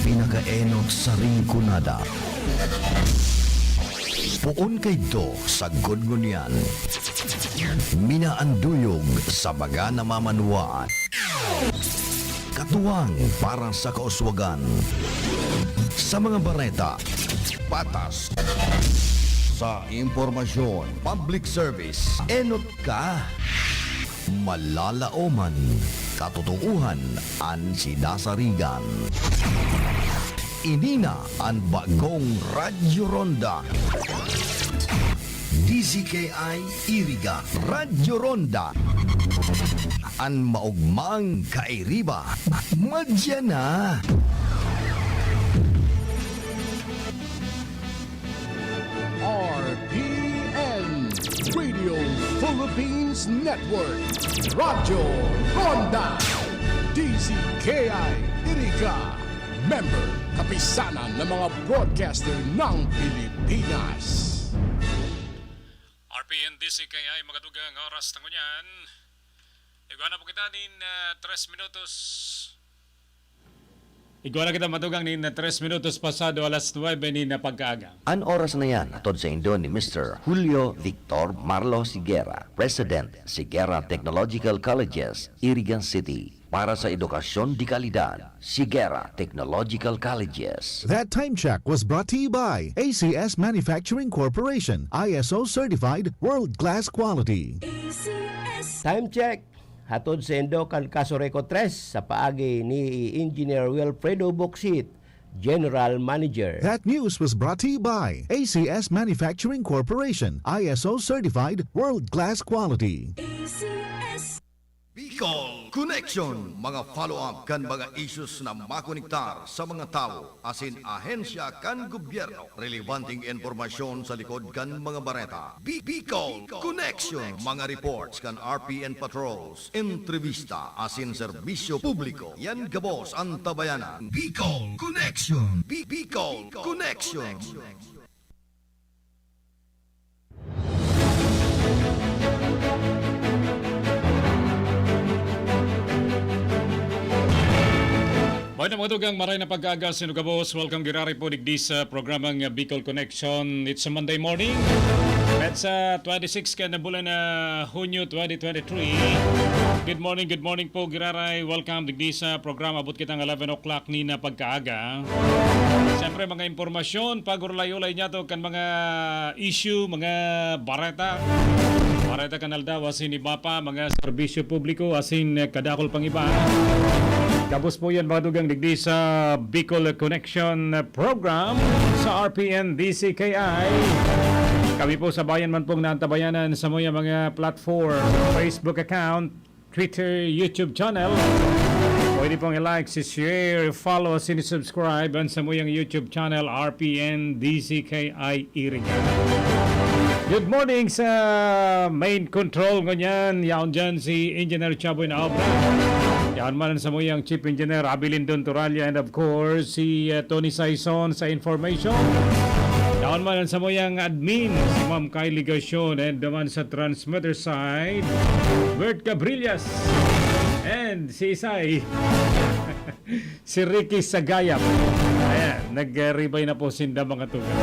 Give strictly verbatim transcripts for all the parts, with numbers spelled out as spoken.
Pinakaenot sa Rinconada. Poon kaidto sagkod ngunyan. Minaanduyog sa mga namamanwaan. Katuwang para sa kauswagan. Sa mga bareta, patas. Sa impormasyon, public service, enot ka. Malalaoman, katotoohan an sinasarigan. Ini na an bagong Radyo Ronda. D Z K I Iriga, Radyo Ronda. An maogmang kairiba, madya na. R P N, Radio Philippines Network, Radyo Ronda, D Z K I Iriga, member, Kapisanan ng mga Broadcaster ng Pilipinas. R P N D C K I, mga dugang oras na ngunyan. Igwa na po kita nin, ah, tres minutos. Igwa na kita, mga dugang, nin, ah, tres minutos pasado alas nuebe nin, ah, pagkaaga. An oras na yan, hatod saindo ni Mister Julio Victor Marlo Siguera, President, Siguera Technological Colleges, Iriga City. Para sa edukasyon de kalidad, Siguera Technological Colleges. That time check was brought to you by A C S Manufacturing Corporation, I S O certified, world-class quality. A C S. Time check, hatod saindo kan Casureco tres sa paagi ni Engineer Wilfredo Bocsit, General Manager. That news was brought to you by A C S Manufacturing Corporation, I S O certified, world-class quality. A C S. Bicol Connection, mga follow-up kan mga issues na makonektar sa mga tawo asin ahensya kan gobyerno, relebanteng impormasyon sa likod kan mga bareta. Bi-, Bicol Connection, mga reports kan R P N patrols, entrevista asin serbisyo publiko. Yan gabos an tabayanan. Bicol Connection. Bi-, Bicol Connection. Mayo na mga dugang, maray na pagkaaga, sino gabos. Welcome, giraray po digdi sa programang, uh, Bicol Connection. It's a Monday morning. Petsa twenty-six kan bulan na Hunyo twenty twenty-three. Good morning, good morning po, giraray. Welcome digdi sa programa. Abot kitang eleven o'clock ni na pagkaaga. Siyempre, mga impormasyon, pag-urulay-ulay niya to kan mga issue, mga bareta. Bareta kan aldaw, asin iba pa, mga serbisyo publiko, asin, eh, kadakol pang iba. Gabos po yan, mga dugang digdi sa Bicol Connection Program sa R P N D C K I. Kami po sa bayan man pong naantabayanan sa mga, mga platform, Facebook account, Twitter, YouTube channel. Pwede pong i-like, i-share, i-follow, asin i-subscribe an samuyang YouTube channel, R P N D C K I Iriga. Good morning sa main control ngunyan. Yaon dyan si Engineer Chaboy na obra. Yaon man an samuyang Chief Engineer Abilindon Toralla, and of course, si, uh, Tony Saison sa information. Yaon man an samuyang admin, si Ma'am Kylie Gacion, and naman sa transmitter side, Bert Cabrillas, and si Isay, si Ricky Sagayap. Ayan, nag-ribay na po sinda, mga tugang.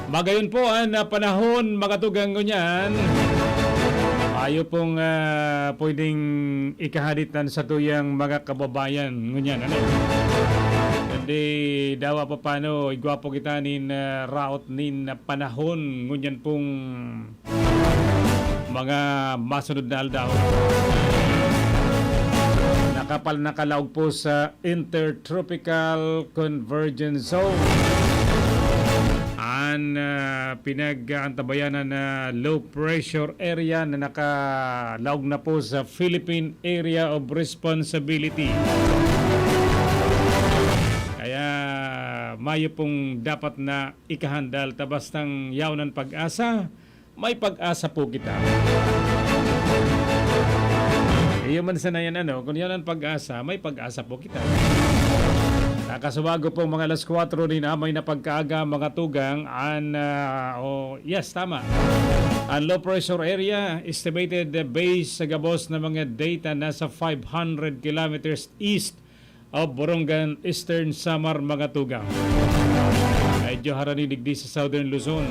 Magayon po an, ah, panahon, mga tugang, ngunyan. Mayo pong, ah, pwedeng ikahaditan sa tuyang mga kababayan ngunyan, ano? Kundi dawa pa paano, igwa po kita nin, ah, raot nin panahon ngunyan pong mga masunod na aldaw. Nakapal-, nakalaog po sa Intertropical Convergence Zone an, ah, pinag-aantabayanan na low pressure area na nakalaog na po sa Philippine Area of Responsibility. Kaya mayo pong dapat na ikahandal ta bastang yaon an pag-asa, may pag-asa po kita. Iyo man sana yan, ano, kung yan ang pag-asa, may pag-asa po kita. Nakasubago pong mga alas kwatro nin amay na pagkaaga, mga tugang, an, ah, oh, yes, tama. An low pressure area, estimated, eh, base sa gabos na mga data, nasa five hundred kilometers east of Borongan, Eastern Samar, mga tugang. Medyo harani digdi sa Southern Luzon.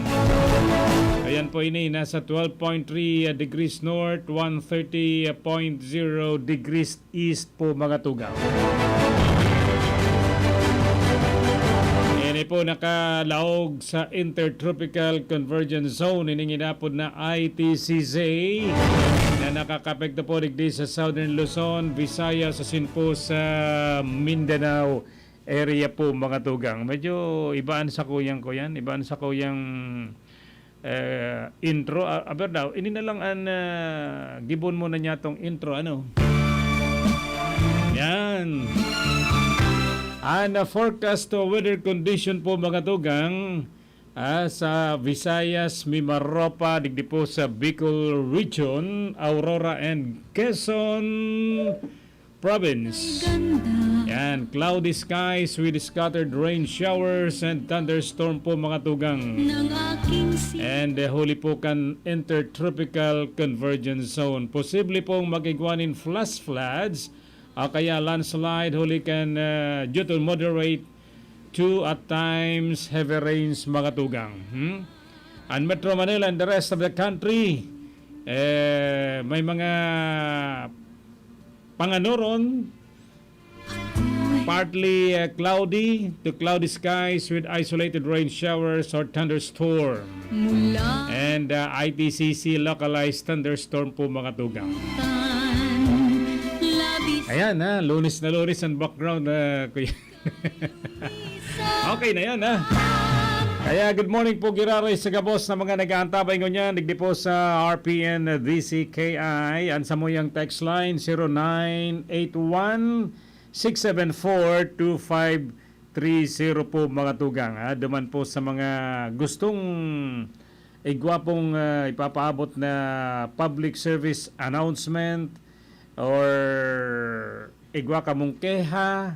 Ayan po ini, nasa twelve point three degrees north, one thirty point zero degrees east po, mga tugang. Ini po nakalaog sa Intertropical Convergence Zone, ining inapod na I T C Z, na nakakapekto po digdi sa Southern Luzon, Visayas, asin po sa Mindanao area po, mga tugang. Medyo iba an sakuyang ko yan, iba an sakuyang eh, intro. Ah, aber daw, ini na lang an, ah, gibon mo na niya tong intro, ano? Yan. An, ah, forecast to weather condition po, mga tugang, ah, sa Visayas, Mimaropa, digdi po sa Bicol Region, Aurora and Quezon Province. Yan, cloudy skies with scattered rain showers and thunderstorm po, mga tugang. And, eh, huli po kan Intertropical Convergence Zone. Posible pong mag-igwa nin flash floods o kaya landslide huli kan, eh, due to moderate to at times heavy rains, mga tugang. Hmm? An Metro Manila and the rest of the country, eh, may mga panganoron, partly, uh, cloudy to cloudy skies with isolated rain showers or thunderstorm. And, uh, I T C C localized thunderstorm po, mga tugang. Ayan, ha, Lunes na Lunes ang background, uh, kuya. Okay na yan, ha? Kaya good morning po, giraray sa gabos na mga nag-aantabay ngunyan, digdi po sa R P N D C K I. An samuyang text line, zero nine eight one, six seven four, two five three zero po, mga tugang, ha? Duman po sa mga gustong igwa pong, ah, ipapaabot na public service announcement or igwa kamong keha,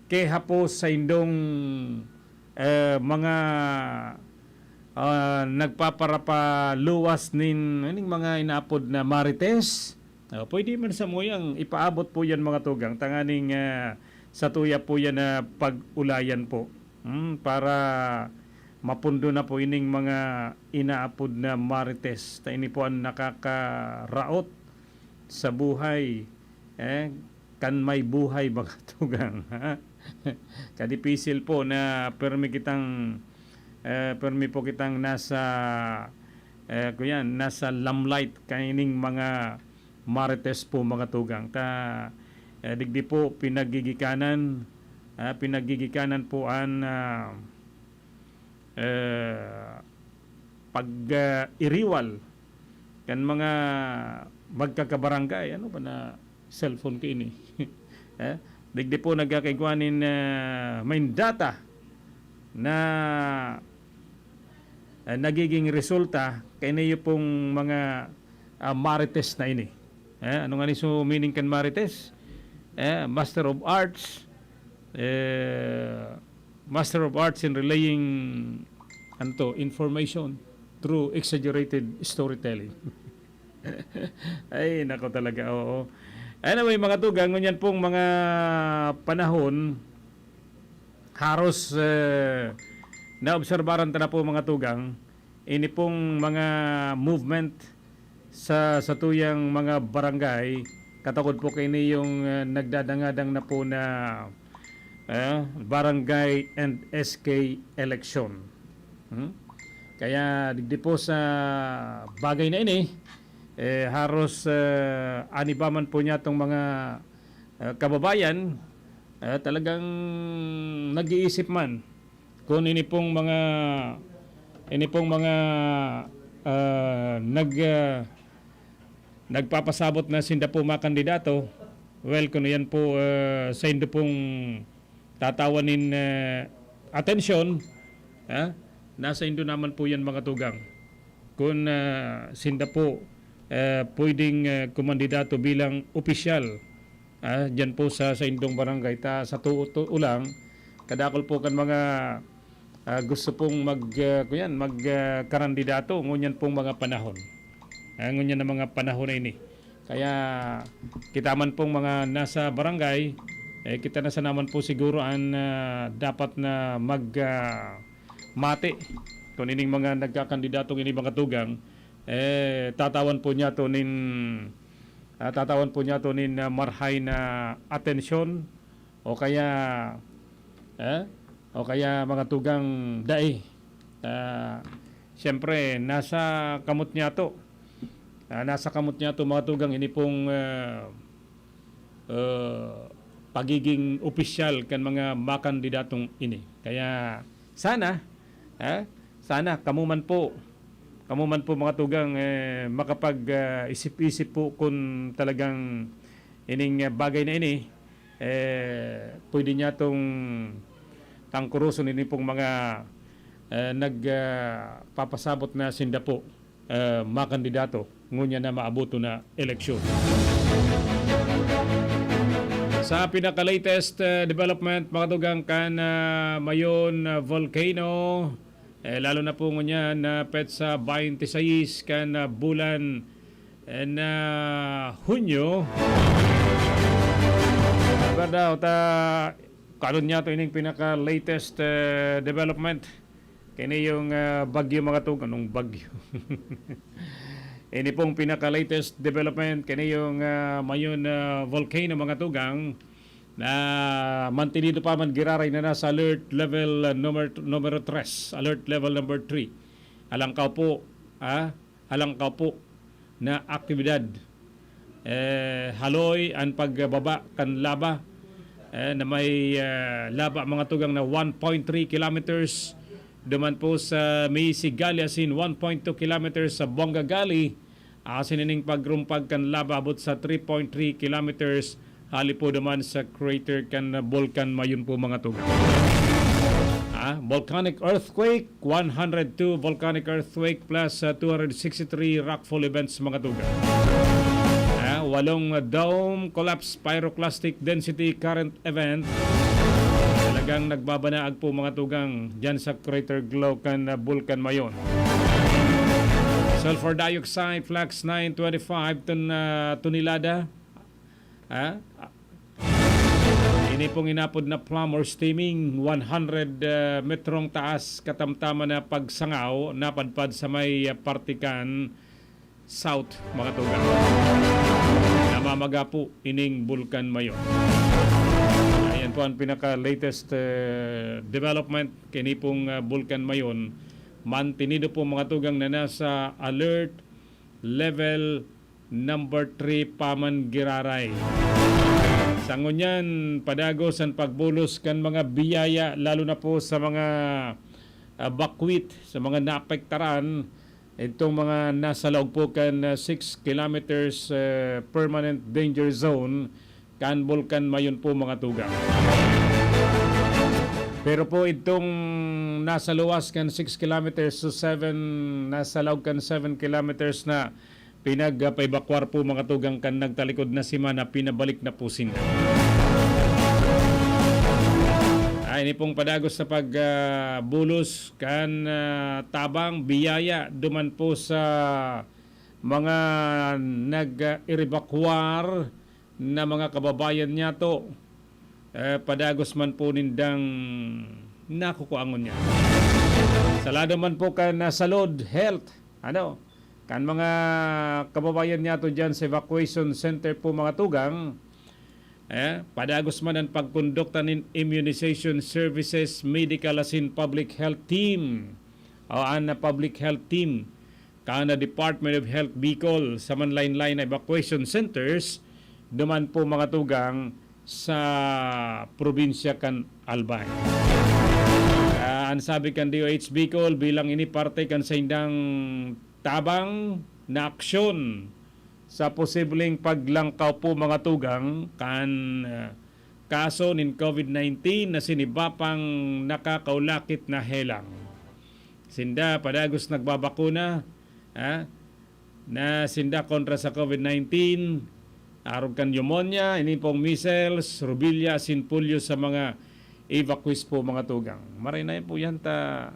keha po sa indong, eh, mga, ah, nagpaparapaluwas nin, ning mga inaapod na marites. Oh, pwede man samuyang ipaabot po yan, mga tugang, tanganing, ah, satuya po yan na pag-ulayan po. Hmm, para mapundo na po ining mga inaapod na marites. Ta ini po ang nakakaraot sa buhay, eh, kan may buhay, mga tugang, ha? Kadipisil po na permi kitang, eh, permi po kitang nasa, eh, kuyan, nasa limelight kaining mga marites po, mga tugang. Ta, eh, digdi po pinagigikanan, ah, pinagigikanan po an, ah, eh, pag, ah, iriwal kan mga magkakabarangay. Ano ba na cellphone ko ini? Eh, digdi po nagkakaigwa nin, ah, may data na, ah, nagiging resulta kaini pong mga, ah, marites na ini. Eh, ano nga ni so meaning kan marites? Eh, Master of Arts, eh, Master of Arts in relaying, ano to, information through exaggerated storytelling. Ay, nako talaga, oo. Anyway, mga tugang, ngunyan pong mga panahon, haros, eh, naobserbaran ta na po, mga tugang, ini pong mga movement sa satuyang mga barangay, katakod po kaini yung, eh, nagdadangadang na po na, eh, barangay and S K election. Hmm? Kaya digdi po sa bagay na ini, eh, haros, eh, an iba man po niyatong mga, eh, kababayan, eh, talagang nag-iisip man kun ini pong mga, ini pong mga, ah, nag-, ah, nagpapasabot na sinda po makandidato. Well, kun iyan po, ah, saindo pong tatawan nin, eh, atensyon, ha? Nasaindo naman po yan, mga tugang. Kun, ah, sinda po, eh, pwedeng, eh, kumandidato bilang opisyal, ah, diyan po sa saindong barangay. Ta, sa totoo lang, Kadakul po kan mga, ah, gusto pong mag, ah, kuyan, mag, ah, karandidato ngunyan pong mga panahon. Ah, ngunyan na mga panahon na ini. Kaya kita man pong mga nasa barangay, eh, kita na sana man po siguro an, ah, dapat na mag, ah, mati kun ining mga nagkakandidatong ini, mga tugang, eh, tatawan po niya to nin, ah, tatawan po niya to nin, ah, marhay na atensyon o kaya, eh, o kaya mga tugang dai. Ah, siyempre, nasa kamot niya to. Ah, nasa kamot niya to, mga tugang, ini pong, ah, ah, pagiging opisyal kan mga makandidatong ini. Kaya sana, ah, sana kamo man po, kamo man po, mga tugang, eh, makapag, ah, isip-isip po kun talagang ining, ah, bagay na ini, eh, pwede niya tong tangkuruson ini pong mga, eh, nag, ah, papasabot na sinda po, eh, makandidato ngunyan na maaboto na eleksyon. Sa pinaka-latest, eh, development, mga tugang, kan, ah, Mayon, ah, volcano, eh, lalo na po ngunyan na petsa twenty-six kan, ah, bulan, eh, na Hunyo. Daw ta, karon niya to ining pinaka-latest, eh, development. Kini yung, ah, bagyo, mga tugang, anong bagyo? Ini pong pinaka-latest development, kini yung, ah, Mayon, ah, volcano, mga tugang, na mantenido pa man giraray na nasa alert level, ah, numero, numero tres, alert level number three. Alangkaw po, ah, alangkaw po na aktibidad. Eh, haloy an pagbaba kan laba, eh, na may, eh, laba, mga tugang, na one point three kilometers. Duman po sa Misi Gully asin one point two kilometers sa Bonga Gully. Asin ining pagrumpag kan laba abot sa three point three kilometers hali po duman sa crater kan Bulkan Mayon po, mga tugang. Ah, volcanic earthquake, one hundred two volcanic earthquake plus, ah, two hundred sixty-three rockfall events, mga tugang. Ah, walong dome collapse pyroclastic density current event. Talagang nagbabanaag po, mga tugang, dyan sa crater glow kan, ah, Bulkan Mayon. Sulfur dioxide flux nine twenty-five ton, ah, tonelada. Ah? Ini pong inapod na plum or steaming, one hundred, ah, metrong taas katamtaman na pagsangaw, napadpad sa may, ah, parte kan south, mga tugang. Namamaga po ining Bulkan Mayon. Ayan po ang pinaka-latest, eh, development kini pong, ah, Bulkan Mayon. Mantenido po, mga tugang, na nasa alert level number three pa man giraray. Sa ngunyan, padagos an pagbulos kan mga biyaya, lalo na po sa mga, ah, bakwit, sa mga naapektaran. Itong mga nasa laog po kan, ah, six kilometers, eh, permanent danger zone kan Bulkan Mayon po, mga tugang. Pero po itong nasa luwas kan six kilometers to seven, nasa laog kan seven kilometers na pinagpaebakwar po, mga tugang, kan nagtalikod na semana, pinabalik na po sinda. Ay, ini pong padagos sa pag, ah, bulos kan, ah, tabang, biyaya, duman po sa mga nag-ebakwar na mga kababayan niyato, eh, padagos man po nindang nakukuangon niya. Sa lado man po kan, ah, salud, health, ano, kan mga kababayan niyato dyan sa evacuation center po, mga tugang, eh, padagos man ang pagkondukta nin immunization services, medical asin public health team o an public health team kan Department of Health Bicol sa manlain-lain na evacuation centers duman po, mga tugang, sa probinsya kan Albay. Ah, an sabi kan D O H Bicol, bilang ini parte kan saindang tabang na aksyon sa posibleng paglangkaw po, mga tugang, kan, ah, kaso nin COVID nineteen na siniba pang nakakaulakit na helang. Sinda padagos nagbabakuna, ha, na sinda kontra sa COVID nineteen, arog kan pneumonia, ini pong measles, rubella, asin polio sa mga evacuees po, mga tugang. Maray na po yan ta,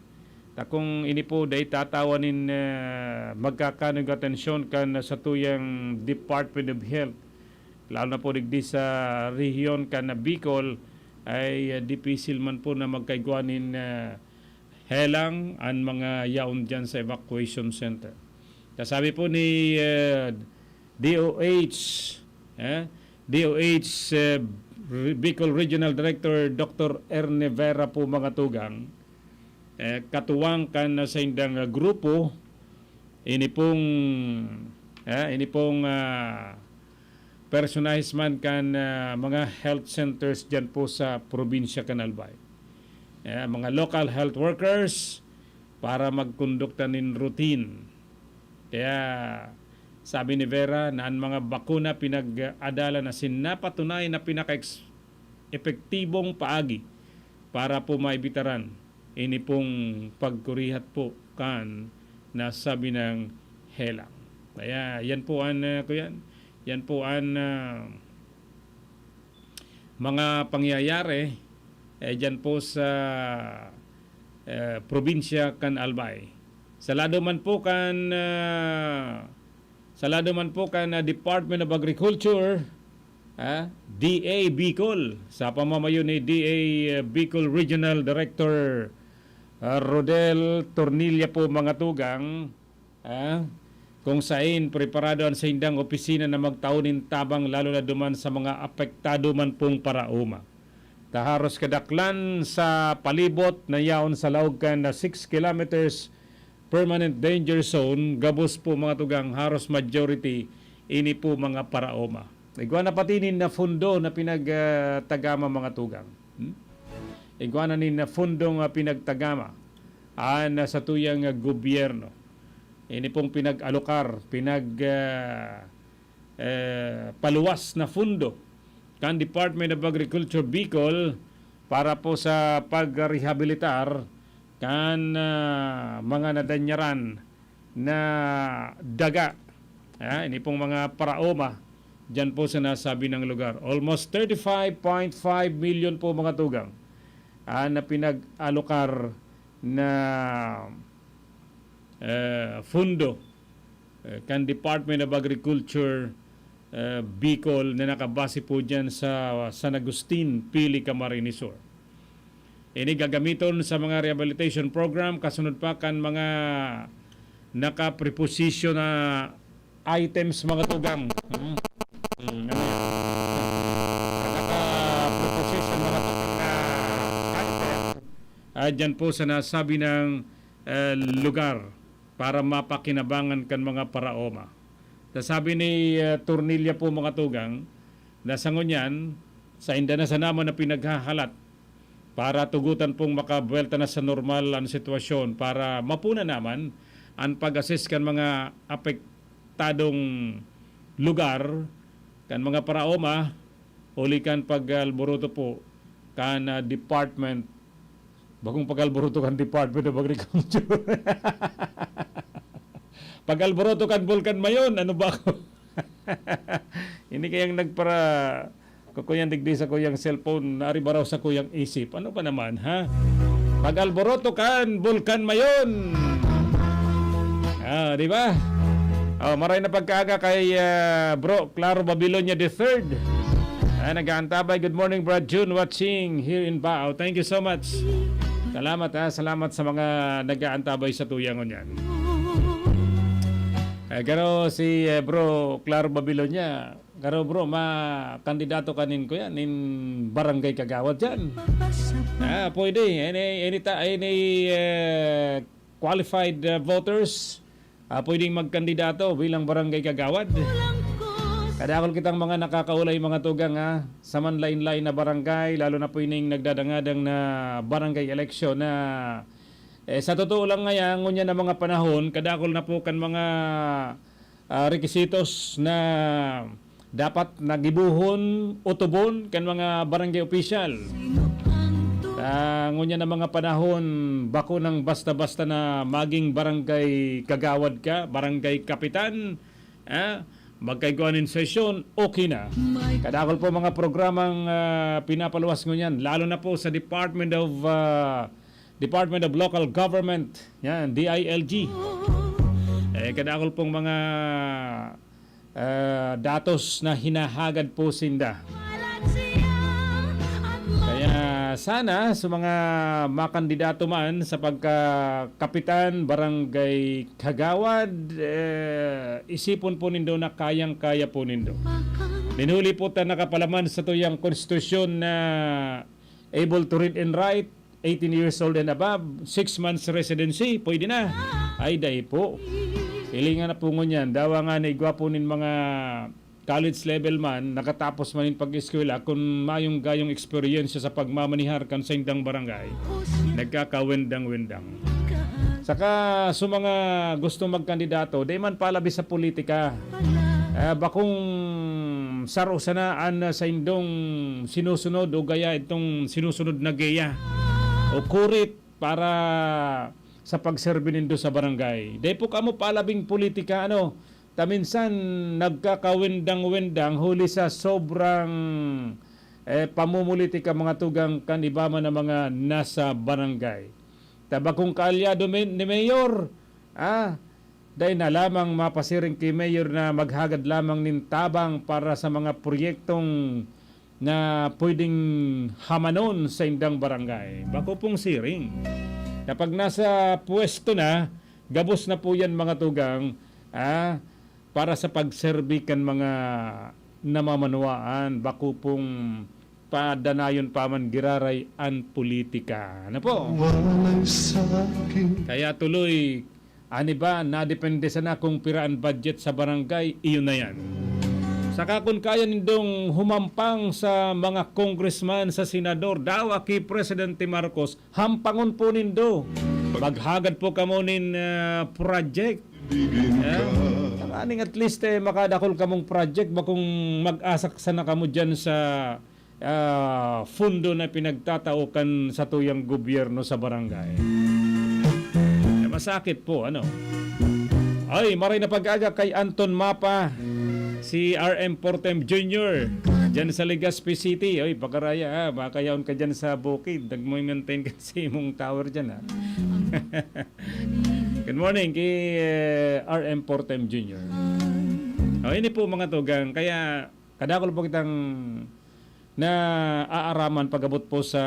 ta kung ini po dai tatawan nin, ah, magkakanong atensyon kan sa tuyang Department of Health, lalo na po digdi sa rehiyon kan Bicol, ay, ah, dipisil man po na magkaigwa nin, ah, helang an mga yaon diyan sa evacuation center. Kasabi po ni, ah, D O H, eh, D O H, eh, Re-, Bicol Regional Director Doctor Erne Vera po, mga tugang, eh, katuwang kan saindang, ah, grupo, ini pong, eh, ini pong, ah, personahe man kan, ah, mga health centers diyan po sa probinsya kan Albay. Eh, mga local health workers para magkondukta nin routine. Kaya sabi ni Vera na an mga bakuna pinag-adalan na sinapatunayan na pinaka-ex-, epektibong paagi para po maibitaran ini pong pagkurihat po kan nasabi ng helang. Kaya yan po an, ah, kuyan, yan po an, ah, mga pangyayari, eh, diyan po sa, eh, probinsya kan Albay. Sa lado man po kan, ah, sa lado man po kan, ah, Department of Agriculture, ah, D A Bicol, sa pamamayo ni D A, eh, Bicol Regional Director, ah, Rodel Tornilla po, mga tugang, ah, kung sain preparado an saindang opisina na magtao nin tabang, lalo na duman sa mga apektado man pong paraoma. Ta haros kadaklan sa palibot na yaon sa laog kan na six kilometers permanent danger zone, gabos po, mga tugang, haros majority ini po mga paraoma. Igwa na pati nin na fundo na pinagtagama, mga tugang. Hmm? Igwa na nin na fundo nga pinagtagama an, ah, satuyang, ah, gobyerno. Ini pong pinag-alokar, pinag, ah, eh, paluwas na fundo kan Department of Agriculture Bicol para po sa pagrehabilitar kan, ah, mga nadanyaran na daga. Ah, ini pong mga paraoma diyan po sa nasabi ng lugar. Almost thirty-five point five million po, mga tugang, ah, na pinag-alokar na, eh, fundo, eh, kan Department of Agriculture, eh, Bicol na nakabase po diyan sa San Agustin, Pili, Camarines Sur. Ini gagamiton sa mga rehabilitation program, kasunod pa kan mga nakapreposisyon na items, mga tugang. Hmm. Hmm, ano yan? Nakapreposisyon, mga tugang, na item, ah, dyan po sa nasabi ng, eh, lugar para mapakinabangan kan mga paraoma. Ta sabi ni, eh, Tornilla po, mga tugang, na sa ngunyan, sainda na sana man na pinaghahalat para tugutan pong makabuwelta na sa normal ang sitwasyon para mapuna naman ang pag-assist kan mga apektadong lugar, kan mga paraoma, huli kan pag-alboroto po kan, ah, department, bagong pag-alboroto kan Department of Agriculture. Pag-alboroto kan Bulkan Mayon, ano ba ako? Ini kayang nagpara-, kukuyang digdi sa kuyang cellphone, naribaraw sa kuyang isip. Ano pa naman, ha? Pag-alboroto kan Bulkan Mayon. Ah, di ba? Oh, maray na pagkaaga kay, ah, Bro Claro Babilonia the third. Ah, nag-aantabay. Good morning, Brad June. Watching here in Baao. Thank you so much. Salamat, ha. Salamat sa mga nag-aantabay sa tuyang ngunyan. Eh, garo si, eh, Bro Claro Babilonia. Garo, bro, ma-, kandidato ka nin, kuya, nin barangay kagawad dyan. Ah, pwede. Any, any, ta-, any, eh, qualified, eh, voters, ah, pwedeng magkandidato bilang barangay kagawad. Kadakol kitang mga nakakaulay, mga tugang, ha, sa manlain-lain na barangay, lalo na po ining nagdadangadang na barangay election na, eh, sa totoo lang ngaya, ngunyan na mga panahon, kadakol na po kan mga, ah, requisitos na dapat na gibohon o tubon kan mga barangay opisyal. Ah, ngunyan na mga panahon, bako nang basta-basta na maging barangay kagawad ka, barangay kapitan, ah, Magkaigwa nin sesyon, okay na. Kadakol po mga programang, ah, pinapaluwas ngunyan, lalo na po sa Department of, ah, Department of Local Government, yan, D I L G. Eh, kadakol pong mga, ah, datos na hinahagad po sinda. Kaya sana sa mga makandidato man sa pagka kapitan, barangay kagawad, eh, isipon po nindo na kayang-kaya po nindo. Nin huli po ta nakapalaman sa tuyang konstitusyon na able to read and write, eighteen years old and above, six months residency, pwede na. Ay, dai po. Hilingan na po ngunyan. Dawa nga na igwa po nin mga college level man, nakatapos man in pag-eskwela, kun mayong gayong eksperyensya sa pagmamanihar kan saindang barangay, nagkakawendang-wendang. Saka sa mga gustong magkandidato, di man palabi sa politika. Ah, bakong saro sana an saindong sinusunod o gaya itong sinusunod na geya o kurit para sa pagserbi nindo sa barangay. Di po kamo palabing politika, ano, ta minsan nagkakawendang-wendang huli sa sobrang, eh, pamumulitika, mga tugang, kan iba man na mga nasa barangay. Ta bakong kaalyado mi-, ni Mayor, ah, dai na lamang mapasiring ki Mayor na maghagad lamang nin tabang para sa mga proyektong na pwedeng hamanon sa indang barangay. Bako pong siring. Kapag nasa pwesto na, gabos na po yan, mga tugang, ah, para sa pagserbi kan mga namamanwaan. Bako pong padanayon pa man giraray an politika. Ano po? Walay sa akin. Kaya tuloy, ani ba, nadepende sana kung pira an budget sa barangay, iyon na yan. Saka kun kaya nindong humampang sa mga congressman, sa senador, dawa ki Presidente Marcos, hampangon po nindo. Maghagad po kamo nin, ah, project. Ah, tanganing at least, eh, makadakol kamong project, bakong mag-asak sana kamo dyan sa, ah, fundo na pinagtatao kan satuyang gobyerno sa barangay. Eh, masakit po, ano? Ay, maray na pag-aga kay Anton Mapa, si R M Portem Junior, dyan sa Legazpi City. Oy, pakaraya, ha? Makayaon ka dyan sa bukid. Nagmo-maintain ka sa imong tower dyan, ha? Good morning kay, eh, R M Portem Junior. Oh, ini po, mga tugang. Kaya, kadakol po kitang naaaraman pag-abot po sa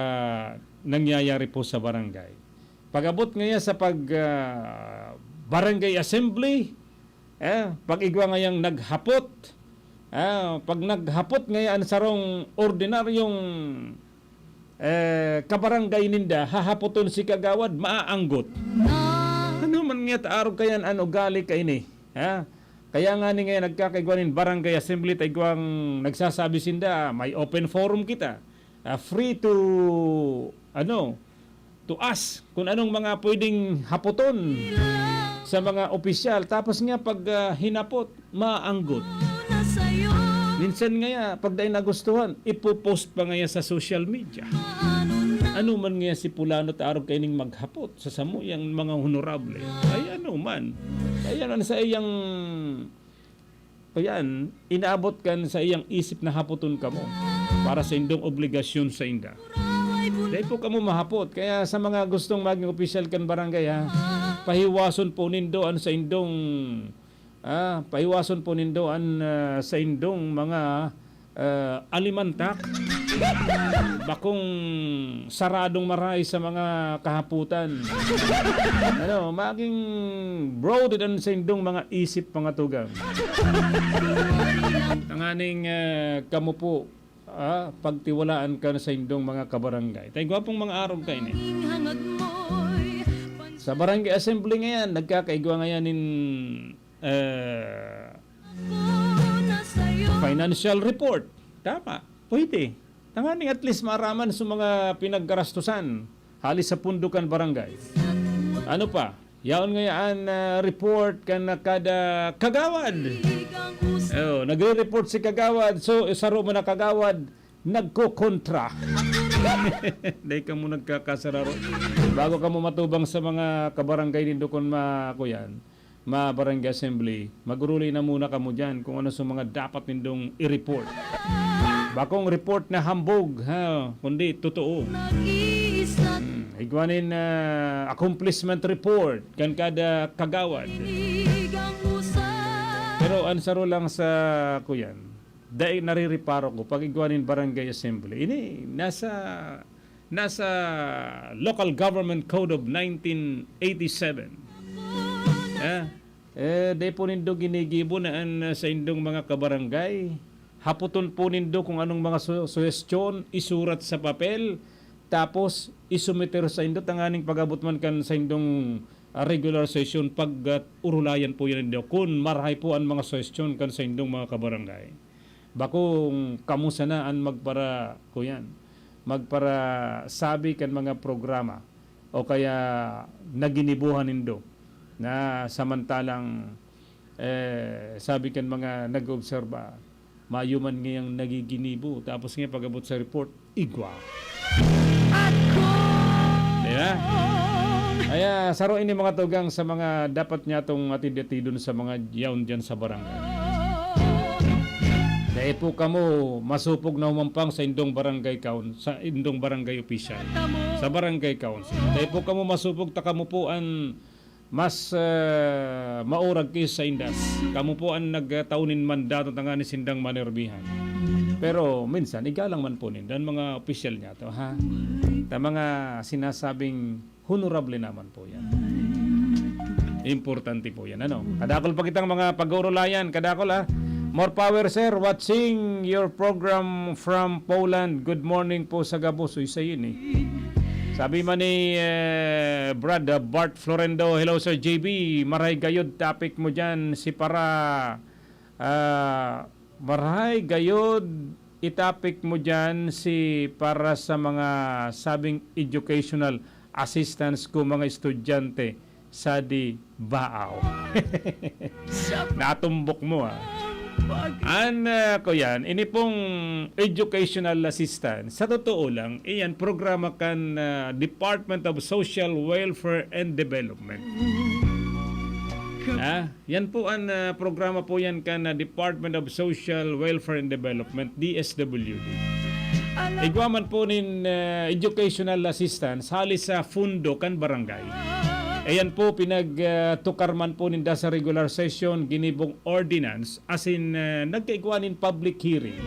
nangyayari po sa barangay. Pag-abot ngaya sa pag, ah, barangay assembly, eh, pag-igwa ngayang naghapot, ah, pag naghapot ngaya an sarong ordinaryong, eh, kabarangay ninda, hahapoton si kagawad, maaanggot. Ano man ngaya ta arog kayan an ugali kaini? Ha? Kaya nga ni ngayon nagkakaigwa nin barangay assembly, ta igwang nagsasabi sinda, "May open forum kita. Ah, free to, ano, to ask kung anong mga pwedeng hapoton sa mga opisyal." Tapos nga pag, ah, hinapot, maanggot. Minsan ngaya, pag dai nagustuhan, ipopost pa ngaya sa social media. Ano man ngaya si Pulano ta arog kaining maghapot sa samuyang mga honorable? Ay, ano man. Ay, ano, sa iyang, ayan, inaabot kan sa iyang isip na hapoton kamo para sa indong obligasyon sa inda. Dai po kamo mahapot. Kaya sa mga gustong maging opisyal kan barangay, ha, pahiwason po nindo an sa indong, ah, pahiwason po nindo an, ah, sa indong mga, ah, alimantak. Bakong saradong maray sa mga kahaputan. Ano, maging broaded an sa indong mga isip, mga tugang. Tanganing, ah, kamo po, ah, pagtiwalaan kan sa indong mga kabarangay. Tay gwapong mga arog kaini. Sa barangay assembly ngayan, nagkakaigwa ngayan nin, eh, financial report. Tama, pwede. Tanganing at least maaraman sa mga pinaggarastusan hali sa pundo kan barangay. Ano pa? Yaon ngayaan, ah, report kan kada kagawad. Oh, nagre-report si kagawad. So, saro man na kagawad, nagkokontra. Dai kamo nagkakasararo. Bago kamo matubang sa mga kabarangay nindo kun ma-, kuyan, mga barangay assembly, mag-urulay na muna kamo diyan kung ano sa mga dapat nindong i-report. Bakong report na hambog, ha, kundi totoo. Hmm, igwanin na accomplishment report kan kada kagawad. Pero ansaro lang sa kuyan, dai narireparo ko pag igwanin barangay assembly. Ini nasa nasa Local Government Code of nineteen eighty-seven. Eh, eh, dai po nindo ginigibo na an, ah, saindong mga kabarangay. Hapoton po nindo kung anong mga su-, suhestyon, isurat sa papel, tapos isumiter saindo tanganing pag-abot man kan saindong, ah, regular session, pag, ah, urulayan po yan nindo. Kun marahay po an mga suhestyon kan saindong mga kabarangay. Bakong kamo sana an magpara-, kuyan, magparasabi kan mga programa o kaya naginibuhan nindo na samantalang, eh, sabi kan mga nag-oobserba, mayo man ngayang nagiginibo, tapos ngayon pag-abot sa report, igwa. Di ba? Kaya saro ini mga tugang sa mga dapat nyatong atid-atidon sa mga yaon diyan sa barangay. Dai po kamo masupog na humampang sa indong barangay kaun-, sa indong barangay opisyal, sa barangay council. Dai po kamo masupog ta kamo po an mas, ah, maurag ki sainda. Kamo po an nagtao nin mandato tanganing sindang manerbihan. Pero minsan, igalang man po ninda an mga opisyal niyato, ha? Ta mga sinasabing honorable naman po yan. Importante po yan, ano? Kadakol pa kitang mga pag-uurulayan. Kadakol, ha? More power, sir. Watching your program from Poland. Good morning po sa gabos. Uy, sa yun, eh. Sabi man ni, eh, Brad, ah, Bart Florendo, "Hello, Sir J B. Maray gayod topic mo dyan, si para, ah, maray gayod i-topic mo dyan, si para sa mga sabing educational assistance ko mga estudyante sa di baaw." Natumbok mo, ah. An, ah, kuyan, ini pong educational assistance, sa totoo lang, iyan programa kan, ah, Department of Social Welfare and Development. Ah, yan po an, ah, programa po yan kan, ah, Department of Social Welfare and Development, D S W D. Igwa man po nin, ah, educational assistance hali sa fundo kan barangay. Ayan po, pinag, ah, tukar man po ninda sa regular session, ginibong ordinance, asin, ah, nagkaigwa nin public hearing.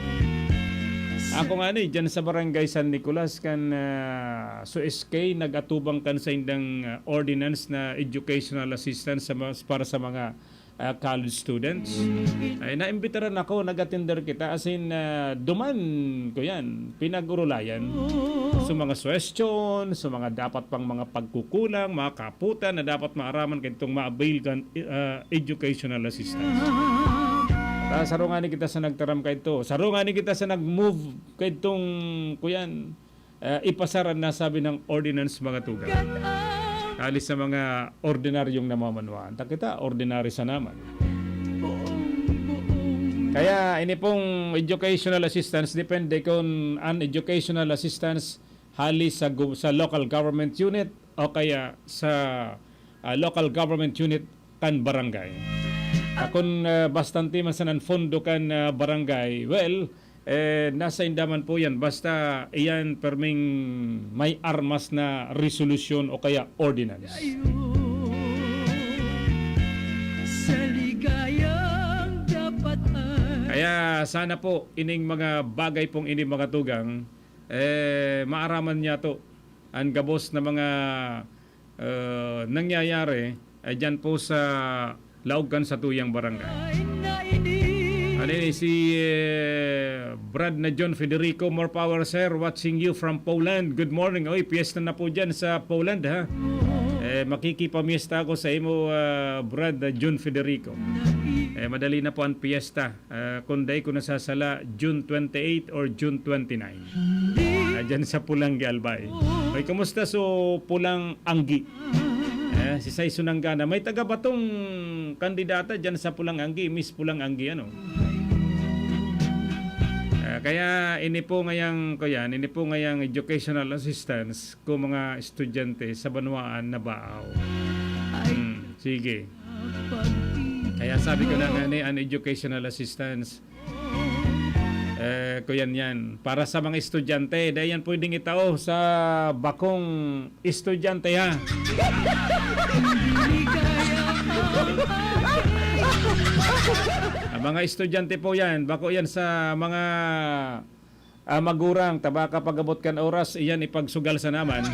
Ako nga ni, dyan sa Barangay San Nicolas, kan, ah, so S K, nag-atubang kan saindang, ah, ordinance na educational assistance sa ma-, para sa mga, ah, college students. Ay, naimbitaran ako, nag-attender kita, asin, ah, duman ko yan, pinag-urulayan. So, mga suwestyon, so, mga dapat pang mga pagkukulang, mga kaputan na dapat maaraman kaitong ma-avail kan, ah, educational assistance. Ta, saro nga ni kita sa nagtaram kaito. Saro nga ni kita sa nag-move kaitong, kuyan, ah, ipasar an nasabi ng ordinance, mga tugang. Hali sa mga ordinaryong namamanwaan. Ta kita, ordinary sa naman. Kaya, ini pong educational assistance, depende kung an educational assistance hali sa gu-, sa local government unit o kaya sa, ah, local government unit kan barangay. Ah, kun, ah, bastante man sana an fondo kan, ah, barangay, well, eh, nasa inda man po yan. Basta iyan perming may armas na resolusyon o kaya ordinance. Sa ligayang dapat ay Kaya sana po, ining mga bagay pong ini, mga tugang, eh, maaraman niyato an gabos na mga, ah, nangyayari, eh, dyan po sa laog kan satuyang barangay. Ano yun, eh, si, eh, Brad na John Federico, "More power, sir. Watching you from Poland. Good morning." Oy, piyesta na po dyan sa Poland, ha? Eh, makikipamiesta ako sa imo, ah, Brad na John Federico. Eh, madali na po ang piyesta. Ah, kung dai ko nasasala, June twenty-eight or June twenty-nine. Ah, dyan sa Pulang Albay. Oy, kumusta so Pulang Anggi? Eh, si Sai Sunanggana. May taga-Batong kandidata dyan sa Pulang Anggi, Miss Pulang Anggi, ano? Ah, kaya ini po ngayang, kuyan, ini po ngayang educational assistance ko mga estudyante sa banwaan na Baaw. Hmm, sige. Kaya sabi ko na nga ni, an educational assistance, eh, kuyan yan. Para sa mga estudyante, dahil yan pwedeng itao sa bakong estudyante, ha? Ang mga estudyante po yan, bako yan sa mga, ah, magurang, tabaka pag-abot kan oras, iyan ipagsugal sa naman.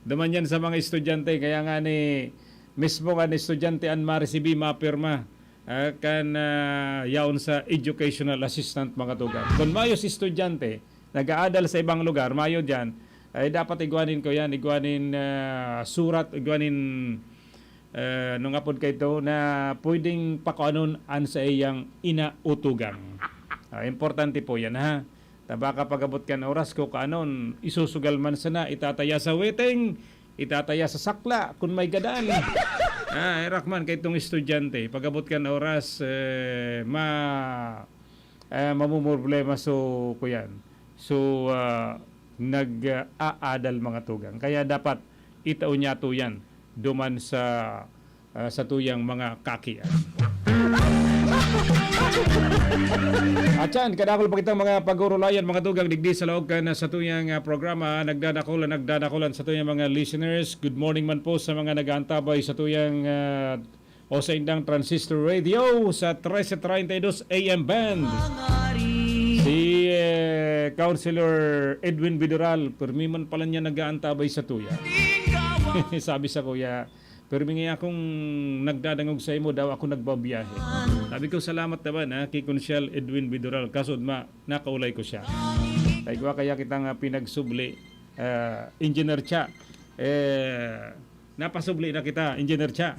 Duman yan sa mga estudyante, kaya nga ni mismo nga ni estudyante an maresibi, mapirma, ah, kan, ah, yaon sa educational assistant, mga tugang. Kun mayo si estudyante, nag-aadal sa ibang lugar, mayo diyan, ay dapat igwanin ko yan, igwanin, ah, surat, igwanin, ah, nung apod kaito na pwedeng pakuanon an sa iyang ina o tugang. Ah, importante po yan, ha? Tabaka pag-abot kan oras ko, kaanon, isusugal man sana, itataya sa weteng, itataya sa sakla, kun may gadan. Ah, erak man kay itong estudyante, pag-abot kan oras, eh, ma-, eh, mamumroblema so, kuyan. So, ah, nag-aadal mga tugang. Kaya dapat itao niya to yan duman sa, ah, sa tuyang mga kaki. At yan, kadakol pa kitang mga pag-urulayan, mga tugang digdi sa laog kan sa tuyang, ah, programa, nagdadakulan, nagdadakulan sa tuyang mga listeners. Good morning man po sa mga nag-aantabay sa tuyang, ah, o sa indang transistor radio sa trese treinta y dos A M band. Si, eh, Councilor Edwin Bidural, permi man pala niya nag-aantabay sa tuya. Sabi sa kuya, "Permi nga akong nagdadangog sa imo, daw ako nagbabiyahe." Sabi ko, "Salamat naman, ha, kay Konsyal Edwin Bidural." Kasod ma, nakaulay ko siya. Kaya kaya kita nga pinagsubli, eh, Engineer Cha. Eh, napasubli na kita, Engineer Cha.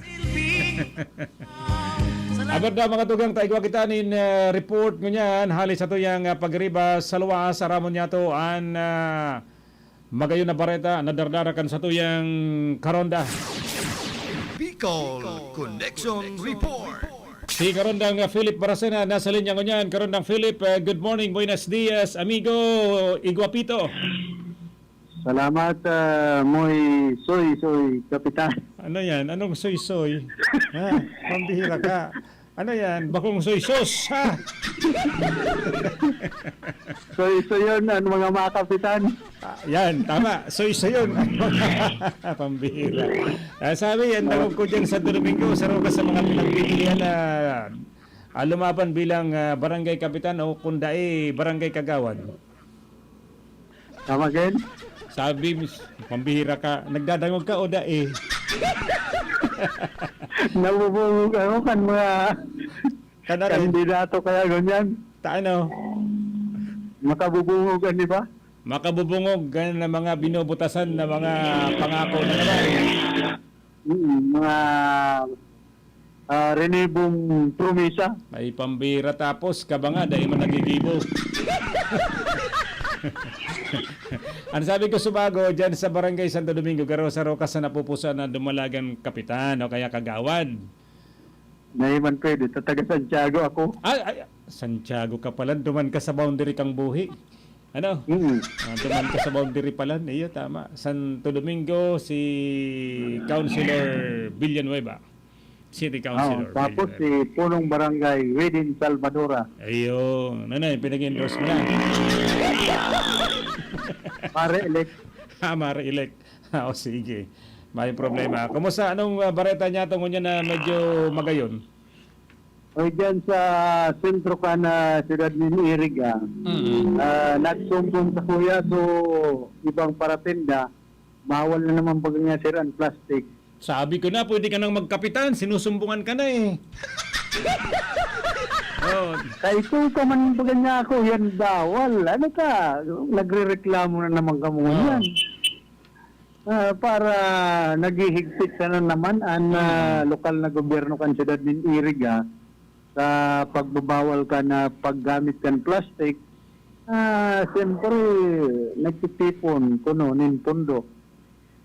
Abot na, mga tugang, taigwa kita nin, eh, report ngunyan hali sa tuyang, ah, pagriba sa luwas, aramon niya to an, ah, magayon na bareta na dardara kan sa tuyang karonda. Bicol Connection Report. Si Karondang, ah, Philip Baracena nasa linya ngunyan. Karondang Philip, eh, good morning, buenos dias, amigo Iguapito. Salamat, ah, Moy Soy Soy, Kapitan. Ano yan? Anong soy-soy? Ha? Pambihira ka. Ano yan? Bakong soy sauce, ha? Soy-soy yun, ang mga, mga kapitan. Ah, yan, tama. Soy-soy yun. Pambihira. Ah, sabi, ang dangog ko dyan sa Domingo, sa Roca, sa mga pinagpipilian na, ah, lumaban bilang, ah, barangay kapitan o kung dai, barangay kagawad. Tama, Ken? Sabi, mis-, pambihira ka. Nagdadangog ka o dai? Nabubungog ako kan mga Kan ano? Kandidato kaya ganyan. Ta ano? Makabubungog, di ba? Makabubungog, ganyan na mga binubutasan na mga pangako na naman. Mm, mga, ah, rinibong promesa. May pambira tapos, kaba nga, dai man nagigibo. Ang sabi ko subago, dyan sa Barangay Santo Domingo, garo sa Roca sa napupusan na dumalagan kapitan o kaya kagawad. Dai man pwede, ta taga Santiago ako. Ay, ay, Santiago ka pala, duman ka sa boundary kang buhi. Ano? Mm. Ah, duman ka sa boundary pala. Iyo, tama. Santo Domingo, si Councilor Villanueva. City Councilor Oo, tapos Villanueva. Si Punong Barangay, Widin Salvadora. Ayun. Ano na, pinag-endorse mo na? Mare-elect. Ah, mare-elect. Ah, o, sige. May problema. Kumusta? Anong, ah, bareta niya to ngunyan na medyo magayon? O, dyan sa sentro ka na siyudad nin Iriga, Mm. ah, nagsumbong sa kuya, so, ibang paratinda, bawal na naman pag nga, sir, ang plastic. Sabi ko na, pwede ka nang magkapitan, sinusumbungan ka na eh. Oh. Kay ito ka man pag nga ako, yan bawal. Ano ka? Nagrereklamo na naman ka mo Oo. Yan. Ah, para naghihigpit ka na naman ang, ah, Mm. lokal na gobyerno kan siyudad nin Iriga sa pagbabawal ka na paggamit kan plastic, ah, siyempre, nagtitipon kuno nin pondo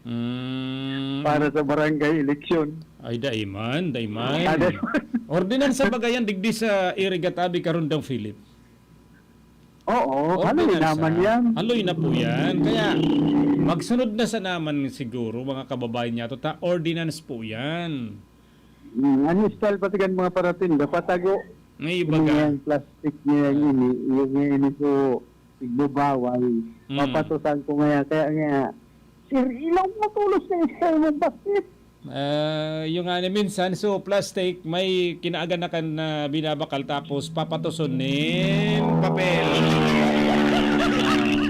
Mm. para sa barangay eleksyon. Ay, dai man, dai man. Ah, dai man. Ordinansa ba gayan digdi sa Iriga tabi, Karondang Philip? Oo, haloy Ordinance, naman ah. Yan. Haloy na po yan. Kaya, magsunod na sa naman siguro, mga kababayan niya, to ta, ordinance po yan. Hmm, ano style pati kan mga paratinda, patago. May iba Yung ka. Yan, plastic niya yan, Ah. ini, yung ini po, igbabawal. Hmm. Papatusan ko nga yan. Kaya nga, "Sir, ilaw mo tulos na yung style mo, bakit?" Ah, yung nga ni minsan, so plastic, may kinaagan na kan na binabakal tapos papatuson nin papel.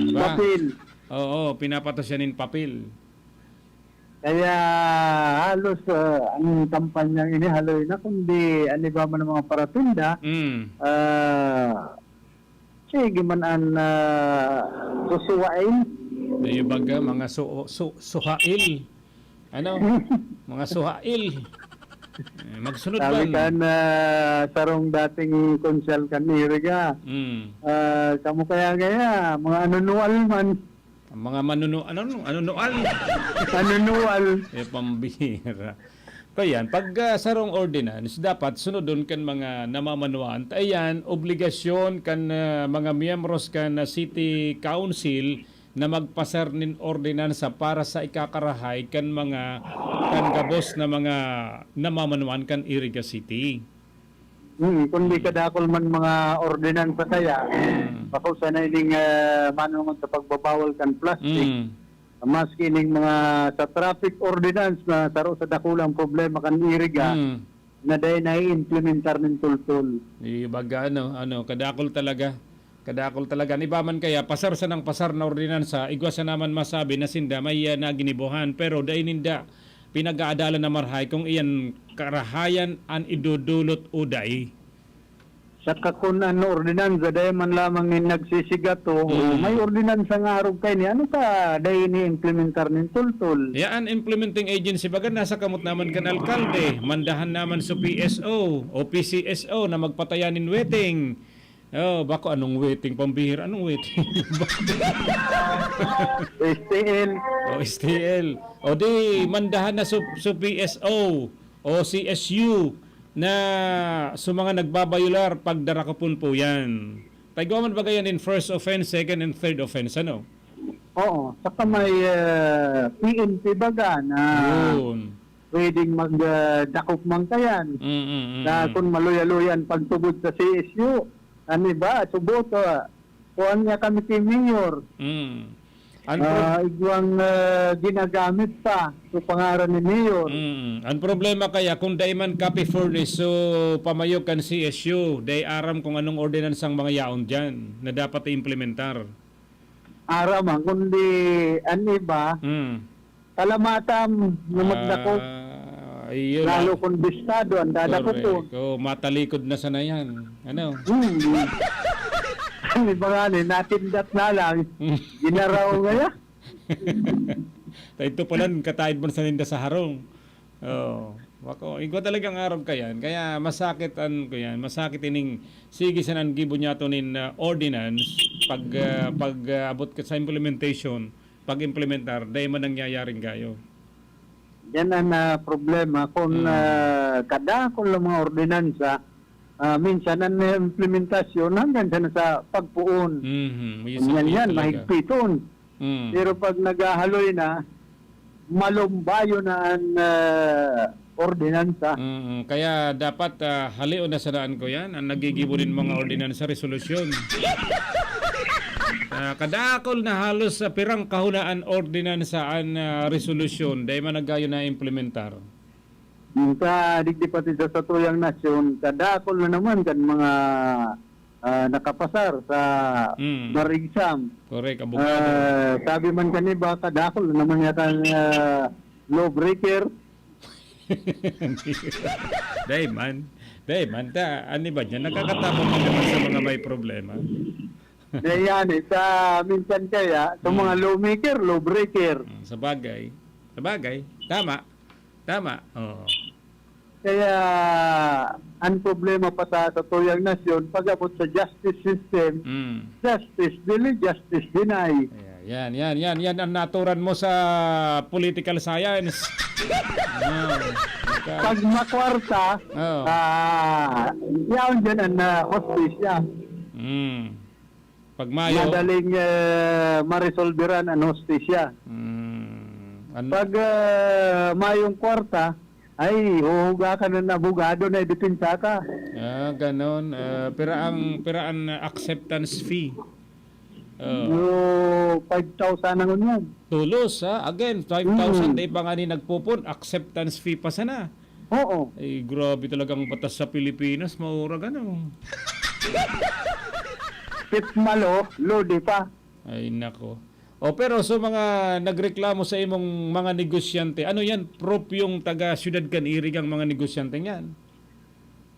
Diba? Papel. Oo, pinapatos siya nin papel. Kaya halos, ah, ang kampanyang ini haloy na, kundi an iba man ang mga paratinda, Mm. ah, sige man an, ah, susuwain. May iba ka, mga su-, su-, suhail. Ano? Mga suhail. Eh, magsunod Sabi man. Kan, ah, sarong dating konsyal kan Iriga, Mm. ah, kamo kaya gaya, mga anunual man. Ang mga manuno-, ano, ano, anunual? Anunual. Eh, pambihira. Kaya yan, pag, ah, sarong ordinance, dapat sunodon kan mga namamanuan. Ta iyan, obligasyon kan, ah, mga miyembros kan, ah, City Council na magpasar nin ordinansa para sa ikakarahay kan mga, kan gabos na mga namamanuan kan Iriga City. Hmm, kundi kadakol man mga ordinansa kaya, Hmm. bako sana ining, ah, manunod sa pagbabawal kan plastic. Hmm. Maski ining mga sa traffic ordinance na saro sa dakulang problema kan Iriga, Hmm. na dai nai-implementar nin tultol. Ibaga, ano, ano, kadakol talaga. Kadakol talaga. An iba man kaya, pasar sanang pasar na ordinansa, igwa sana man masabi na sinda may, ah, naginibohan, pero dai ninda pinag-aadalan na marahay kung iyan karahayan an idodolot o dai. Saka kun an ordinansa, dai man lamang nin nagsisigato, o Hmm. may ordinansa nga arog kaini, ano ka dai ini-implementar nin tultol? Ya, an implementing agency baga nasa kamot naman kan alkalde, mandahan naman sa P S O o P C S O na magpataya nin weteng. Oh, bako anong weteng, pambihira? Anong weteng? S T L. O, S T L. O di, mandahan na su, su P S O o C S U na sa mga nagbabayular, pagdarakupon po yan. Taigwa man baga yan in first offense, second and third offense, ano? Oo, saka may, ah, P N P baga na Yun. pwedeng mag, ah, dakop man kayan. Mm, mm, mm, Sa mm. Kun maluya-luya an pagtubod sa C S U, an iba, subot, ah, kuwan niya kami si Mayor. Mm. An pro- Ah, igwang, ah, ginagamit pa sa pangaran ni Mayor. Mm. An problema kaya, kung dai man copy furnish, so pamayog kan C S U, dai aram kung anong ordinansang mga yaon diyan na dapat i-implementar. Aram man, kundi an iba, Mm. kalamatan na magdakop. Ah, iyo Lalo lang. Kung bistado, ang dadakop po. Correct. Oh, matalikod na sana yan. Ano? Hmm. Ang iba nga ni, natindat na lang. Hmm. Ginaraw ngaya. Tayo palan, kataid man sa ninda sa harong. Oh, wako, igwa talagang arog ka yan. Kaya masakit an, ko yan, masakit ining sige sa nan gibo niya to nin, ah, ordinance pag, ah, pag, ah, abot ka sa implementation, pag-implementar, dai man nangyayaring gayo. Yan ang, ah, problema. Kung, Mm. ah, kadakol ang mga ordinansa, ah, minsan ang implementasyon hanggang sa nasa pagpuon. Mhm, may Kung yan, sakit yan, talaga. Mahigpiton. Mm. Pero pag naghahaloy na, malumbayo na ang, ah, ordinansa. Mm, kaya dapat, ah, halion na sa daan ko yan, ang nagigibo nin mga ordinansa, resolusyon. Ah, kadakol na halos sa pirang kahunaan ordinansa an, ah, resolusyon, dai man nagayo na implementar. Sa digdi pati sa satuyang nasyon, kadakol na naman kan mga, ah, nakapasar sa Mm. bar exam. Correct, abogado. Ah, sabi man kan iba, kadakol na naman yata ang, ah, lawbreaker. Dai man. Dai man. Ta, ano ba dyan? Nakakatapos man naman sa mga may problema. Kaya yan eh, sa minsan kaya, sa mga Mm. lawmaker, lawbreaker. Mm, sa bagay. Sa bagay. Tama. Tama. Oo. Kaya, ang problema pa sa, sa tuyang nasyon, pag-abot sa justice system, Mm. justice dili, justice deny. Ayan, yan, yan, yan ang naturan mo sa political science. Oh, okay. Pag makwarta, Oh. ah, yaon dyan ang, ah, hustisya. Mm. Pag mayo, madaling, eh, maresolveran ang hustisya. Hmm, an- Pag, eh, mayong kwarta, ay, huhuga ka ng abogado na, depensa ka. Ah, ganon. Ah, pira ang, pira ang acceptance fee? Oh. Yo, five thousand ang unyan. Tulos, ha? Again, five thousand, Mm. di pa nga ni nagpupun, acceptance fee pa sana. Oo. Ay, grabe talagang batas sa Pilipinas, maurag ano. Pitmalo, lodi pa. Ay, nako. O, pero so mga nagreklamo sa imong mga negosyante, ano yan? Propyong taga Siyudad kan Iriga ang mga negosyante niyan?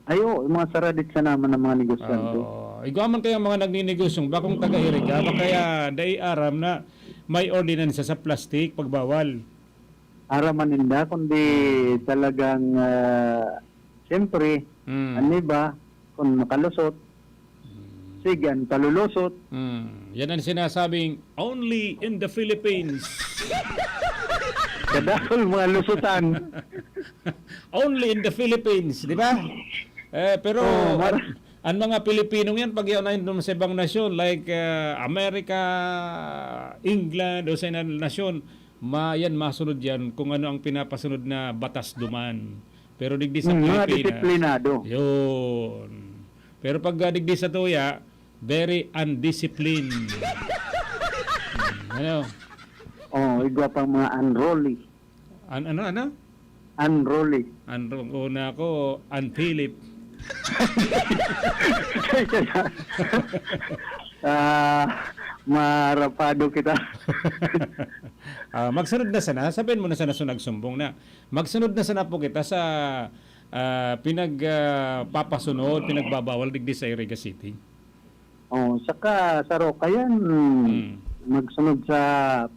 Ay, oo, yung mga saradit sa naman ng mga negosyante. Oo. Igwa man kaya mga nagninigosyong bakong taga Iriga, ba kaya dai aram na may ordinansa sa plastic, pagbawal? Aram man ninda, kundi Hmm. talagang, ah, siyempre, Hmm. ang iba, kung makalusot, Hmm. sige, ang palulusot. Hmm. Yan ang sinasabing, "Only in the Philippines." Kadakol mga lusutan. Only in the Philippines, di ba? Eh, pero Oo, mar- an-, an mga Pilipinong yan, pag yaon na yun sa ibang nasyon, like, ah, America, England, o sa ilang nasyon, ma-, yan, masunod yan kung ano ang pinapasunod na batas duman. Pero digdi sa Mm, mga Pilipinas, disiplinado. Yun. Pero pag, ah, digdi sa tuya, very undisciplined. Hmm, ano? Oh, igwa pang mga unruly. An-, ano, ano? Unruly. Unru-, una ako, unphilip. Ah, marapado kita. Ah, magsunod na sana, sabihin mo na sana sa nagsumbong na. Magsunod na sana po kita sa, ah, pinag, ah, papasunod, pinagbabawal digdi sa Iriga City. Oh, saka sa Rocayan, Hmm. magsunod sa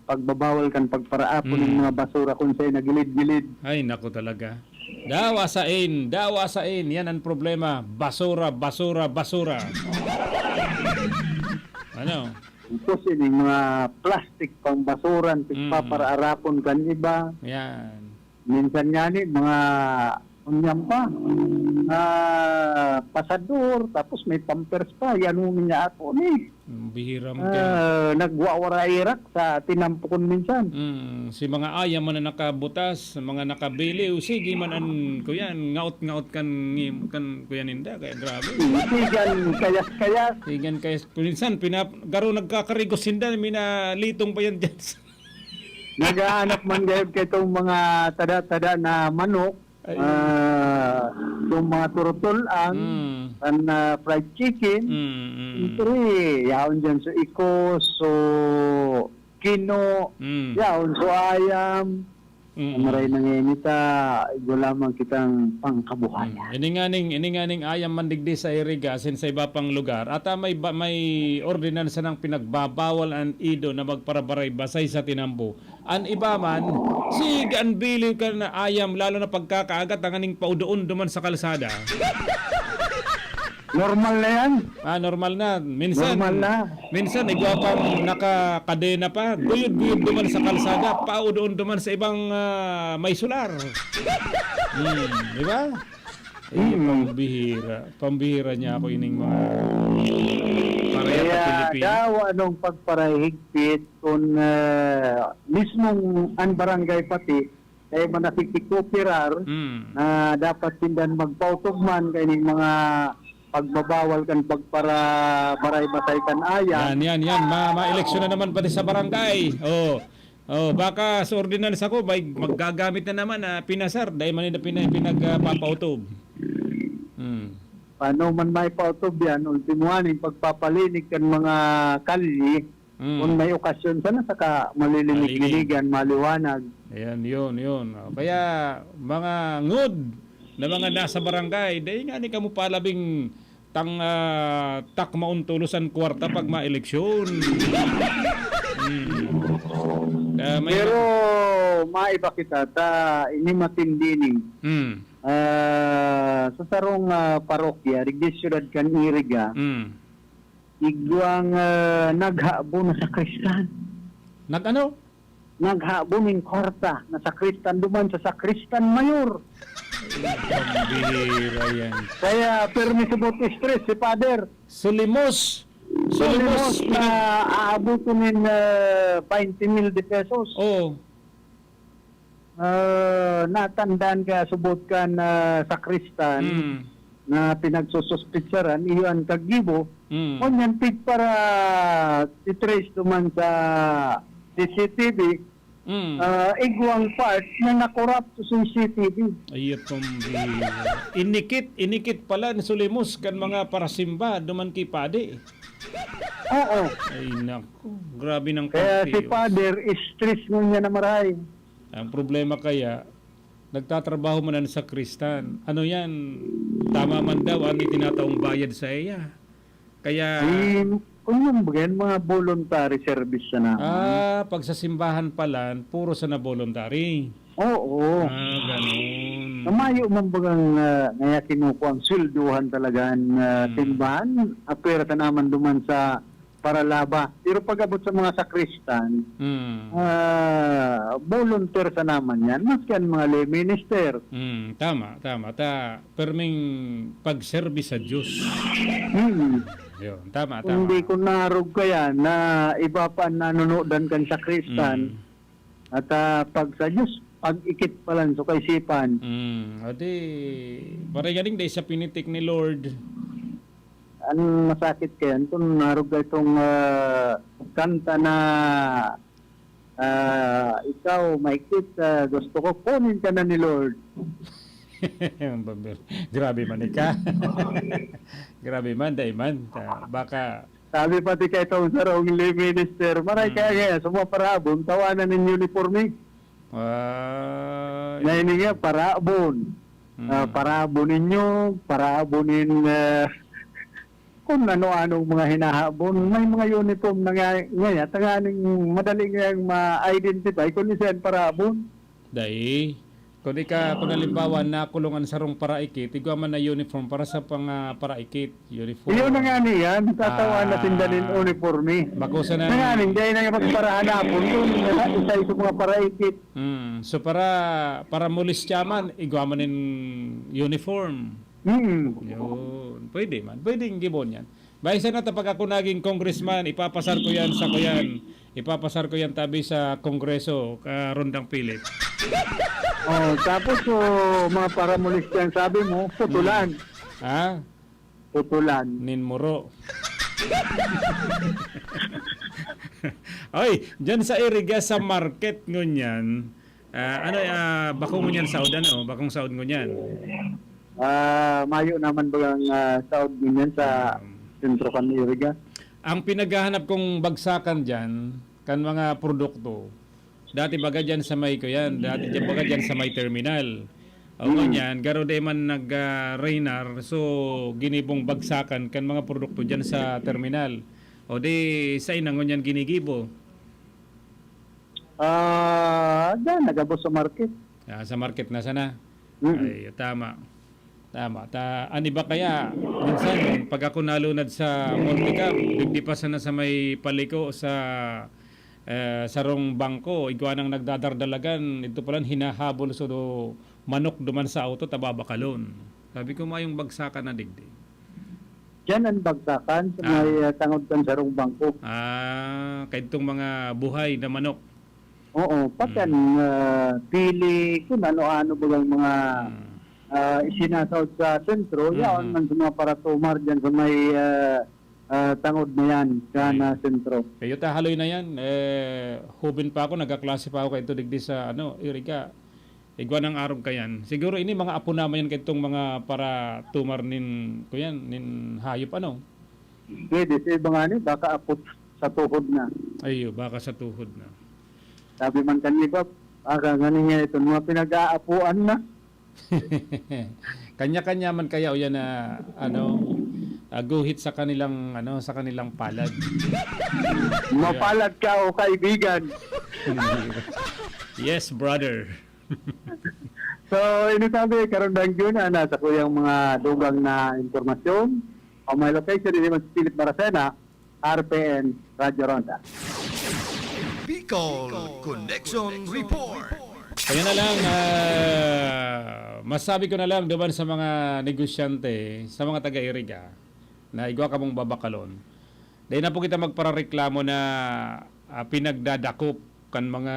pagbabawal kan pagparaapon ng Hmm. mga basura kung sa'y nagilid-gilid. Ay, naku talaga. Dawa sain, dawa sain. Yan ang problema. Basura, basura, basura. Ano? Tapos yun, yung mga plastic pang basuran, Hmm. pagpaparaarapon kan iba. Yan. Minsan nga ni, mga, unyam pa, ah, pasador, tapos may pampers pa, yan ang niya ako ni. Ang bihira mo kaya. Ah, nagwawara irak sa tinampokon minsan. Mm, si mga ayam man na nakabutas, mga nakabiliw, sige man an, kuyan, ngaot-ngaot kan ngim-, kan kuyan ninda, kaya grabe. Sigan kayas-kayas. Sigan kayas-, minsan, pinap-, garo nagkakarigos sinda, minalitong pa yan dyan. Naghahanap man gayod kay itong mga tada-tada na manok, Ay. ah, yung mga turutol ang, Mm. ang, ah, fried chicken. Mm, mm. Siyempre, yaon dyan sa ikos, so kino, Mm. yaon so ayam. Mm. Maray na ngayon ita, igwa lamang kitang pangkabuhayan. Mm. Ini nganing, ini nganing ayam man digdi sa Iriga, asin sa iba pang lugar, ata may ba-, may ordinansa nang pinagbabawal an ido na magparabaray-basay sa tinambo. An iba man, sige an biliw kan ayam, lalo na pagkakaaga, tanganing paudoon duman sa kalsada. Normal na yan. Ah, normal na. Minsan, Normal na. minsan, igwa pang nakakadena pa. Guyod-guyod duman sa kalsada, paudoon duman sa ibang, ah, may solar. Hmm, di ba? Eh, Mm. pambihira. Pambihira niya ako ining mga pareha sa Kaya Pilipino. daw anong pagparahigpit kung, ah, mismong ang barangay pati, kaya man nakikikoperar Mm. na dapat sindan magpautob man kaining mga pagbabawal kan pagparabaray-basay kan ayam. Yan, yan, yan. Ma-, ma-eleksyon na naman pati sa barangay. Oh. Oh, baka sa ordinansa ko, may maggagamit na naman na pinasar, dahil man na pina-, pinagpapautob. Hmm. Paano man may pautob yan? Ultimo, aning pagpapalinig kan mga kalye, Mm. kung may okasyon, sana saka malilinig-linigan, Malinig. maliwanag. Ayan, yun, yun. O, kaya, mga ngod na mga nasa barangay, dahil nga ni kamo palabing tang, ah, takmaon tulos an kwarta pag maeleksyon. Mm. Ah, may Pero maiba kita ta ini matindi ni. Mm. Ah, sa sarong, ah, parokya, digdi siyudad kan Iriga, Mm. igwang, ah, naghaabo na sakristan. Nag-ano? Naghaabo nin kwarta na sakristan duman sa sakristan mayor. Pambihira yan. Kaya permi subot stress si Father. Sulimos. So, Solimos, limos, na pinag- aabot ko nin, ah, twenty mil de pesos. Oo. Ah, natandaan ka, subot ka na sakristan Mm. na pinagsususpitsaran, iyo an kagibo. Mm. Ngunyan, tig para i-trace duman sa C C T V, Mm. ah, igwang part na nakorap sa C C T V. Ay, pambira. Inikit, inikit pala ni Solimos kan mga parasimba duman ki padi. Oo. Ay, naku. Grabe ng Kaya si kampiyon. Father, stress ngunyan na maray. Ang problema kaya, nagtatrabaho man ang sakristan. Ano yan? Tama man daw ang itinataong bayad sa iya. Kaya Ay, kung yung mga, mga voluntary service na naman. Ah, pag sa simbahan pala, puro sana voluntary. Oo. Ah, ganun. Namayo man bagang, ah, ngaya kinukuha ang sweldohan talaga ang, ah, Hmm. simbahan. Apwera sa naman duman sa paralaba. Pero pag-abot sa mga sakristan, Hmm. ah, volunteer sa naman yan. Maski ang mga lay minister. Hmm, tama, tama. Ta, perming pagserbi sa Diyos. Hmm. Yun, tama, tama. Hindi ko narog kaya na iba pa ang nanunodan kan sakristan. Hmm. At, ah, pag sa Diyos, pag-ikit pa lang sa kaisipan. Mm, o di, parang ganing dahil sa pinitik ni Lord. Ang masakit kaya, kung narog ka itong, ah, kanta na, ah, "Ikaw, mahigpit, ah, gusto ko, kunin ka na ni Lord." Ang bambir-, grabe man ika. Grabe man, dai man. Ta-, baka Sabi pati kay itong sarong lay minister, maray Hmm. kaya ngayon, sa mga paraabon, tawanan nin uniforme. Ah, Na ini nga, paraabon. Hmm. Ah, paraabon ninyo, paraabon nin, ah, kung ano-anong mga hinahabon. May mga uniform na nga, ngayon, tanganing madali ngayang ma-identify kung isa yan paraabon. Dai. Kung ika, kung halimbawa, nakulong an sarong paraikit, igwa man na uniform para sa pang, ah, paraikit. Uniform. Iyo na nga niyan, tatawan na Ah. sinda nin uniforme. Bako sana Nanganing, dai na nga magparahanapon kung isa, isa sa mga paraikit. Hmm. So, para, para molestya man, igwa man nin uniform. Hmm. Yun. Pwede man. Pwedeng gibon yan. Bay, sana ta pag ako naging congressman, ipapasar ko yan sa kuyan. Ipapasar ko yan tabi sa Kongreso, ka Rondang Philip. Oh, tapos, so, mga paramolestya ang sabi mo, putulan. Hmm. Ha? Putulan. Nin muro. Oy, dyan sa Iriga, sa market ngunyan, ah, ano, ah, bako ngunyan saod, ano? Bakong saod ngunyan? Ah, mayo naman bagang, ah, saod ngunyan sa Hmm. sentro kan Iriga. Ang pinaghahanap kong bagsakan dyan, kan mga produkto, dati baga dyan sa may, kuyan, dati dyan baga dyan sa may terminal. O, Hmm. ngunyan, garo di man nag, ah, rainar, so, ginibong bagsakan kan mga produkto dyan sa terminal. O di, sa ina ngunyan ginigibo. Ah, dyan, nagabos sa market. Ah, sa market na sana? Mm. Ay, tama. Tama. Ta, an iba kaya, minsan, pag ako nalunad sa multicab, digdi pa sana sa may paliko sa, eh, sarong bangko, igwa nang nagdadardalagan, ito palan hinahabol so do manok duman sa auto, ta babakalon. Sabi ko, "Mayong bagsakan na digdi." Diyan ang bagsakan sa Ah. may, ah, tangod kan sarong bangko. Ah, kaidtong mga buhay na manok. Oo, pati Hmm. ang, ah, pili, kung ano-ano bagang mga, Hmm. ah, isinasaod sa sentro, Mhm. yaon man sa mga paratumar diyan sa may, ah, ah, tangod na yan, sa Ay. na sentro. Kayo ta, haloy na yan. Eh, hubin pa ako, nagkaklase pa ako kaidto digdi sa, ano, Iriga. Igwa nang arog kayan. Siguro ini mga apo naman yan kaitong mga paratumar nin, kuyan, nin hayop, ano? Pwede, sa iba nga ni, baka apo sa tuhod na. Ayo, baka sa tuhod na. Sabi man kan iba, baka nga niya ito, mga pinag-aapuan na. Kanya-kanya man kaya o yan na, ano, ah, guhit sa kanilang, ano, sa kanilang palad. Mapalad ka o kaibigan. Yes, brother. So, ini sabi, karundang yun, ah, nasa kuyang mga dugang na impormasyon. O may location, ini man si Philip Baracena, R P N, Radyo Ronda. Bicol Connection Report. Ayan na lang, ah, masabi ko na lang duman sa mga negosyante, sa mga taga-Iriga, na igwa kamong babakalon. Dai na po kita magparareklamo na, ah, pinagdadakop kan mga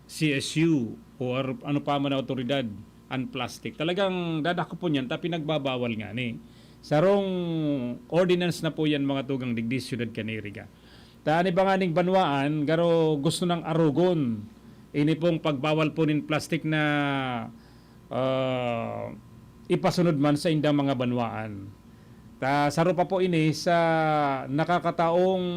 C S U o ar-, ano pa man na awtoridad an plastik. Talagang dadakopon yan ta pinagbabawal ngani. Sarong ordinance na po yan, mga tugang, digdi siyudad kan Iriga. Ta an iba nganing banwaan, garo gusto nang arogon ini pong pagbawal po nin plastik na, ah, ipasunod man sa indang mga banwaan. Ta saro pa po ini sa nakakataong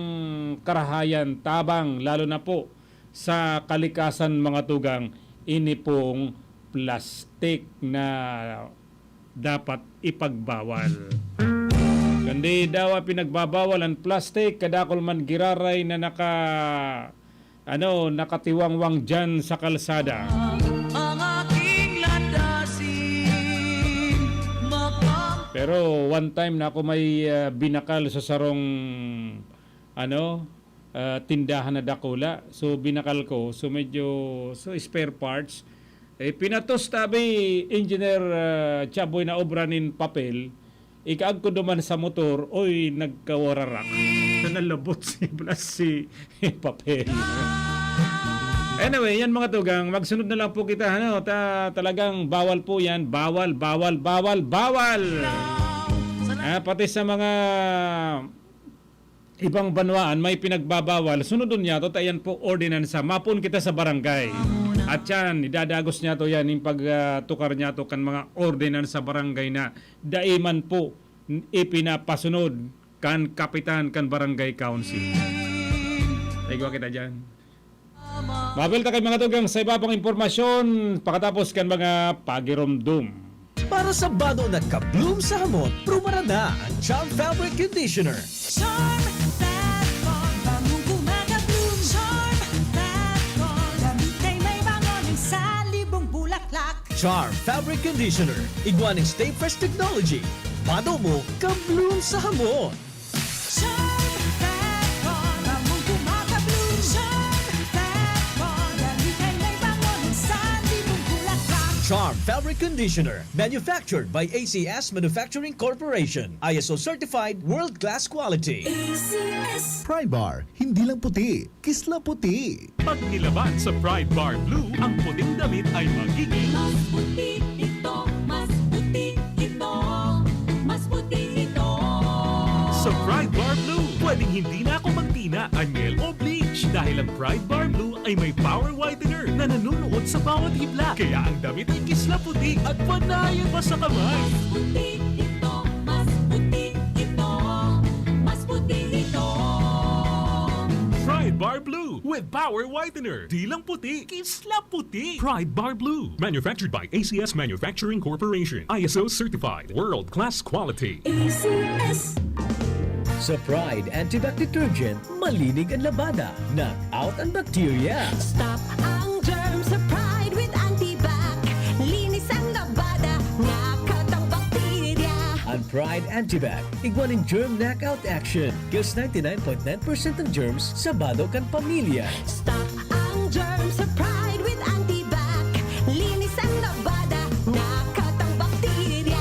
karahayan, tabang, lalo na po sa kalikasan, mga tugang, ini pong plastik na dapat ipagbawal. Kundi dawa pinagbabawal an plastik, kadakul man giraray na naka, ano, nakatiwangwang diyan sa kalsada. Ang aking landasin, mapang- Pero one time na ako may, ah, binakal sa sarong, ano, ah, tindahan na dakula. So, binakal ko. So, medyo, so, spare parts. Eh, pinatos tabi, Engineer, ah, Chaboy, na obra nin papel. Ikaagko duman sa motor, oy, nagkawararak. Na nalabot si, si papel. Anyway, yan, mga tugang, magsunod na lang po kita, ano, ta-, talagang bawal po yan. Bawal, bawal, bawal, bawal! Ah, pati sa mga ibang banwaan may pinagbabawal, sunodon niyato ta iyan po ordinansa. Mapon kita sa barangay. At yan, idadagos niyato yan, yung pag, ah, tukar niyato kan mga ordinansa barangay na dai man po ipinapasunod kan kapitan kan barangay council. Igwa kita dyan. Mabel ta kay mga tugang sa iba pang impormasyon pakatapos kan mga pagiromdom. Para sa bado na ka-bloom sa hamot, prubaran na ang Charm Fabric Conditioner. Charm Fat Con, bangong gumagabloom. Charm Fat Con, damit ay may bango ng salibong bulaklak. Charm Fabric Conditioner, igwa ning Stay Fresh Technology. Bado mo, ka-bloom sa hamot. Charm Fat Con, bangong gumagabloom. Charm Fat Con, damit ay may bango ng salibong bulaklak. Charm Fabric Conditioner, manufactured by A C S Manufacturing Corporation. I S O certified, world-class quality. A C S. Pride Bar, hindi lang puti, kisla puti. Pag nilaban sa Pride Bar Blue, ang puting damit ay magiging mas puti ito, mas puti ito, mas puti ito. Sa Pride Bar Blue, pwedeng hindi na ako magtina, anyel o bleach dahil ang Pride Bar Blue ay may power whitener na nanunuot sa bawat hibla. Kaya ang damit ay kisla puti at panayan pa sa kamay. Mas puti ito, mas puti ito, mas puti ito. Pride Bar Blue with power whitener. Di lang puti, kisla puti. Pride Bar Blue. Manufactured by A C S Manufacturing Corporation. I S O certified. World class quality. A C S. Sa Pride Antibac Detergent, malinig ang labada. Knock out ang bacteria. Stop ang germ sa Pride with Antibac. Linis ang labada, knock out ang bakterya. Ang Pride Antibac, igwa nin germ knockout action. Kills ninety-nine point nine percent ng germs sa bado kan pamilya. Stop ang germ sa Pride with Antibac. Linis ang labada, knock out ang bakterya.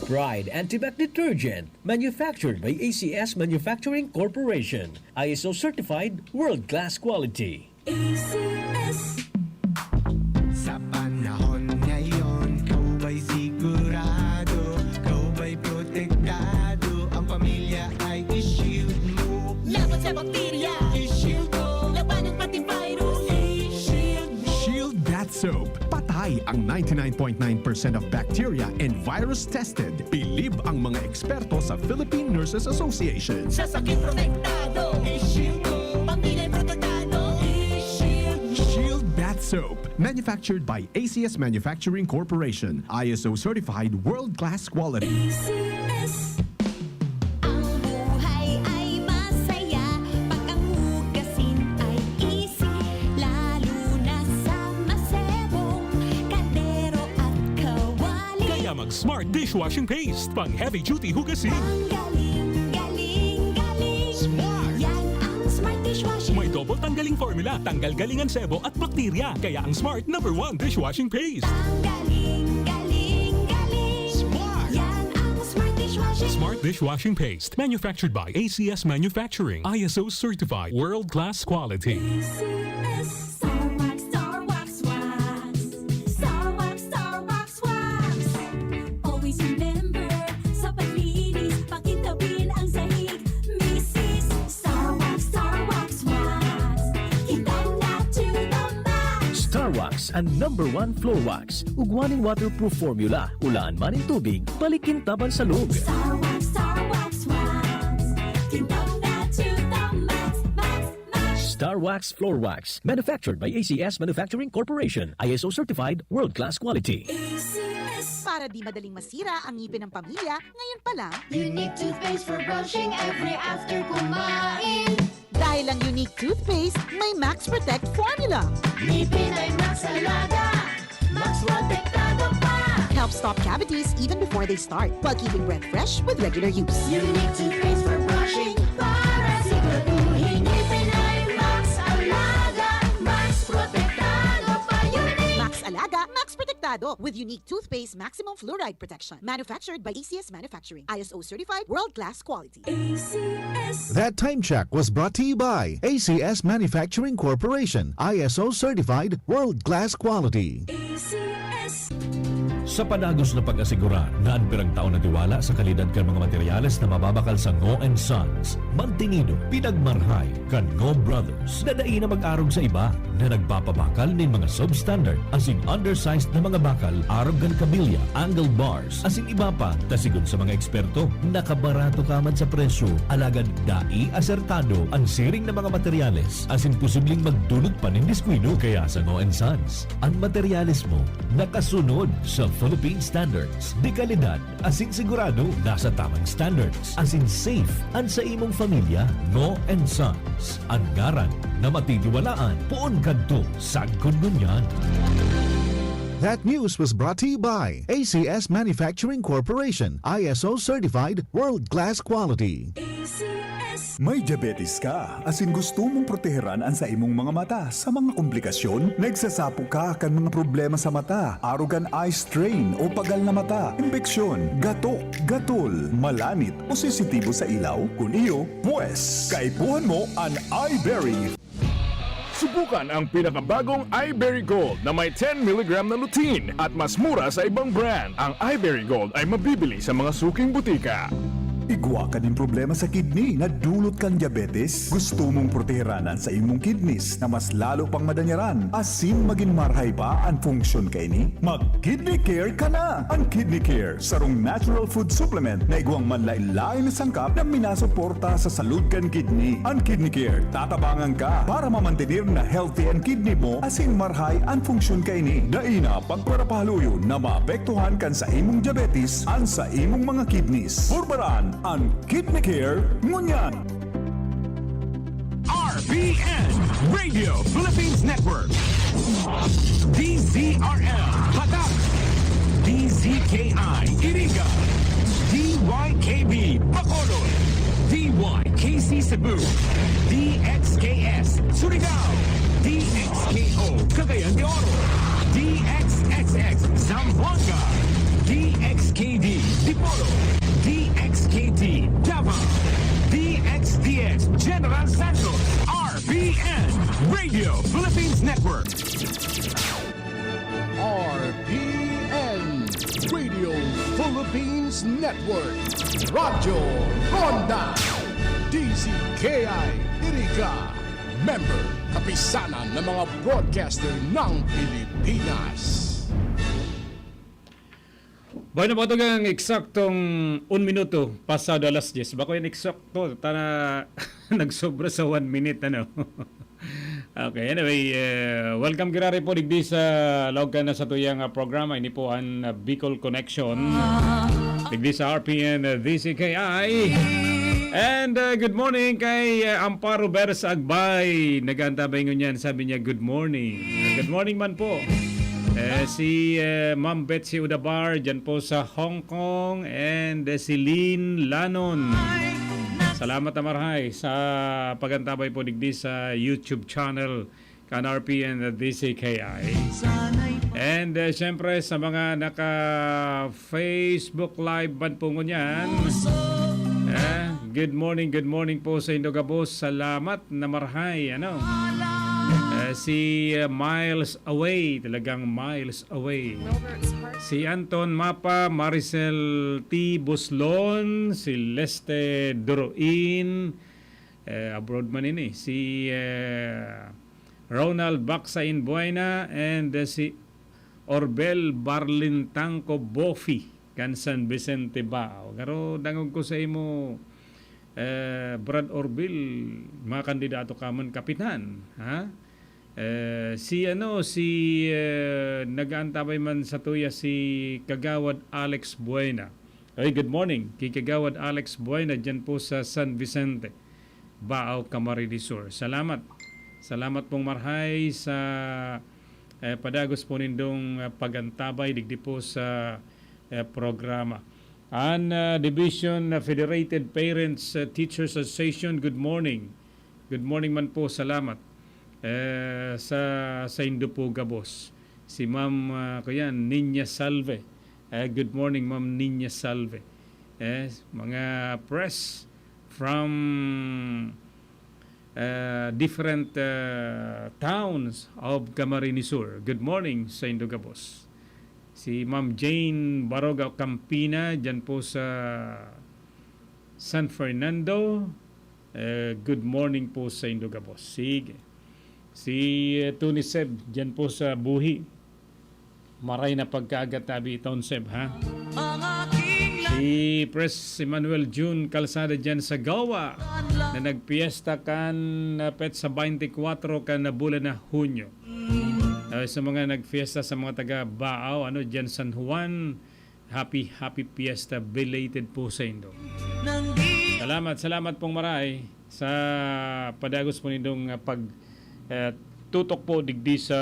Pride Antibac Detergent, manufactured by A C S Manufacturing Corporation. I S O certified, world-class quality. A C S. Sa panahon ngayon, ikaw ba'y sigurado? Ikaw ba'y protektado? Ang pamilya ay i-shield mo. Laban sa bakterya, i-shield mo. Labanan pati virus, i-shield mo. Shield Bath Soap. Patay ang ninety-nine point nine percent of bacteria and virus tested. Bilib ang mga eksperto sa Philippine Nurses Association. Sa sakit protektado, i-shield mo. Pamilya protektado, i-shield mo. Shield Bath Soap. Manufactured by A C S Manufacturing Corporation. I S O certified world-class quality. A C S. Ang buhay ay masaya pag ang hugasin ay easy, lalo na sa masebong kaldero at kawali. Kaya mag-Smart Dishwashing Paste, pang heavy duty hugasin. Ang galing, galing, galing. Smart. Yan ang Smart Dishwashing. May double tanggaling formula, tanggal galing ang sebo at bakterya. Kaya ang Smart number one dishwashing paste. Ang galing, galing, galing. Smart. Yan ang Smart Dishwashing. Smart Dishwashing paste, manufactured by A C S Manufacturing, I S O certified, world-class quality. Star Wax, Star Wax, Wax. Star Wax, Star Wax, Wax. Always remember, sa paglinis, pakintabin ang sahig. Misis, Star Wax, Star Wax, Wax. Kintab na to the max. Star Wax, an number one floor wax. Ugwa nin waterproof formula, ulaan man nin tubig, balik kintab an salog. Star Wax, Star Wax, Wax. Kintab na to the max, max, max. Star Wax Floor Wax, manufactured by A C S Manufacturing Corporation, I S O certified, world-class quality. A C S. Para di madaling masira ang ngipin ng pamilya, ngayon pa lang. Unique toothpaste for brushing every after kumain. Dahil ang Unique Toothpaste may Max Protect Formula. Ngipin ay Max Alaga, Max Protektado pa. Helps stop cavities even before they start, while keeping breath fresh with regular use. Unique toothpaste for brushing para siguraduhin ngipin ay Max Alaga, Max Protektado pa. Unique. Max Alaga, Max Protektado with Unique Toothpaste Maximum Fluoride Protection. Manufactured by A C S Manufacturing. I S O certified, world-class quality. A C S. That time check was brought to you by A C S Manufacturing Corporation, I S O certified, world-class quality. A C S. Sa padagos na pag-asigurar na an pirang taon na tiwala sa kalidad kan mga materyales na mababakal sa Ngo and Sons, mantinido, pinagmarhay kan Ngo Brothers na dai na mag-arog sa iba na nagpapabakal nin mga substandard asin undersized na mga bakal arog kan kabilya, angle bars, asin iba pa, ta sigon sa mga eksperto, nakabarato ka man sa presyo, alagad dai asertado an siring na mga materyales asin posibleng magdulot pa nin diskuido. Kaya sa Ngo and Sons, an materyales mo nakasunod sa Philippine Standards de Calidad asin sigurado nasa tamang standards asin safe an sa imong pamilya. Ngo and Sons, an ngaran na matitiwalaan poon kadto sagkod ngunyan. That news was brought to you by A C S Manufacturing Corporation, I S O certified, world-class quality. A C S. May diabetes ka, asin gusto mong proteheran an sa imong mga mata sa mga komplikasyon? Nagsasapo ka kan mga problema sa mata, arog kan eye strain o pagal na mata, impeksyon, gatok, gatol, malanit o sensitibo sa ilaw? Kun iyo, pwes, kaipuhan mo an Eyeberry. Subukan ang pinakabagong Eyeberry Gold na may ten milligram na lutein at mas mura sa ibang brand. Ang Eyeberry Gold ay mabibili sa mga suking butika. Igwa ka nin problema sa kidney na dulot kan diabetes? Gusto mong proteheran an sa imong kidneys na mas lalo pang madanyaran asin magin marhay pa an funksyon kaini? Mag Kidney Care ka na! An Kidney Care, sarong natural food supplement na igwang manlaen-laen na sangkap na minasuporta sa salud kan kidney. An Kidney Care, tatabangan ka para mamantener na healthy an kidney mo asin marhay an funksyon kaini. Dai na pagparapahaluyon na maapektuhan kan sa imong diabetes an sa imong mga kidneys. Purbaran an Kidney Care ngunyan! R P N Radio Philippines Network, D Z R L Hatak, D Z K I Iriga, D Y K B Bacolod, D Y K C Cebu, D X K S Surigao, D X K O Cagayan de Oro, D X X X Zamboanga, D X K D Dipolog, D X K T Davao, D X D X General Santos, R P N Radio Philippines Network. R P N Radio Philippines Network, Radyo Ronda, D Z K I Iriga, member, Kapisanan ng mga Broadcaster ng Pilipinas. Bueno, mao to ang eksaktong un minuto pasado alas diyes. Bako yan eksakto, ta na nagsobra sa one minute, ano? Okay, anyway, eh, welcome giraray po digdi sa laog kan satuyang, ah, programa. Ini po an, ah, Bicol Connection. Digdi sa R P N, ah, D Z K I. And, ah, good morning kay, ah, Amparo Beres Agbay. Nag-aantabay ngunyan, sabi niya, "Good morning." Good morning man po. Eh, si, eh, Ma'am Betsy Udabar, dyan po sa Hong Kong, and, eh, si Lynn Lanon. Salamat na marhay sa pag-antabay po digdi sa YouTube channel kan R P N D Z K I. And, eh, syempre, sa mga naka-Facebook Live man po ngunyan, Eh, good morning, good morning po sa indo gabos. Salamat na marhay, ano? Eh, si, eh, Miles Away, talagang Miles Away. Si Anton Mapa, Maricel T Buslon, si Leste Duruin, eh, abroad man ini. Si, eh, Ronald Baksa in Buena, and, eh, si Orbel Barlintangco Bofi kan San Vicente, Baao. Garo, dangog ko sa imo, eh, Brad Orville, mga kandidato ka man kapitan, ha? Eh, si ano, si, eh, nag-aantabay man sa tuya, si Kagawad Alex Buena. Ay, good morning, kay Kagawad Alex Buena, dyan po sa San Vicente, Baao, Camarines Sur. Salamat. Salamat pong marhay sa, eh, padagos po nindong, eh, pag-antabay digdi po sa, eh, programa. An, ah, Division, ah, Federated Parents, ah, Teachers Association, good morning. Good morning man po, salamat. Eh, sa, sa indo po gabos. Si Ma'am, ah, kuyan, Niña Salve. Eh, good morning, Ma'am Niña Salve. Eh, mga press from, ah, different, ah, towns of Camarines Sur. Good morning sa indo gabos. Si Ma'am Jane Baroga Campina, dyan po sa San Fernando. Eh, good morning po sa indo gabos. Sige. Si, eh, Tony Seb, dyan po sa Buhi. Maray na pagkaaga tabi, Tony Seb, ha? Si Pres Emmanuel June Calzada dyan sa Gawa na nagpiesta kan, ah, petsa twenty-four kan bulan na Hunyo. Ah, sa mga nagfiesta sa mga taga Baao, ano, dyan San Juan, happy, happy fiesta, belated po sa indo. Salamat, salamat pong maray sa padagos po nindong, ah, pag, eh, tutok po digdi sa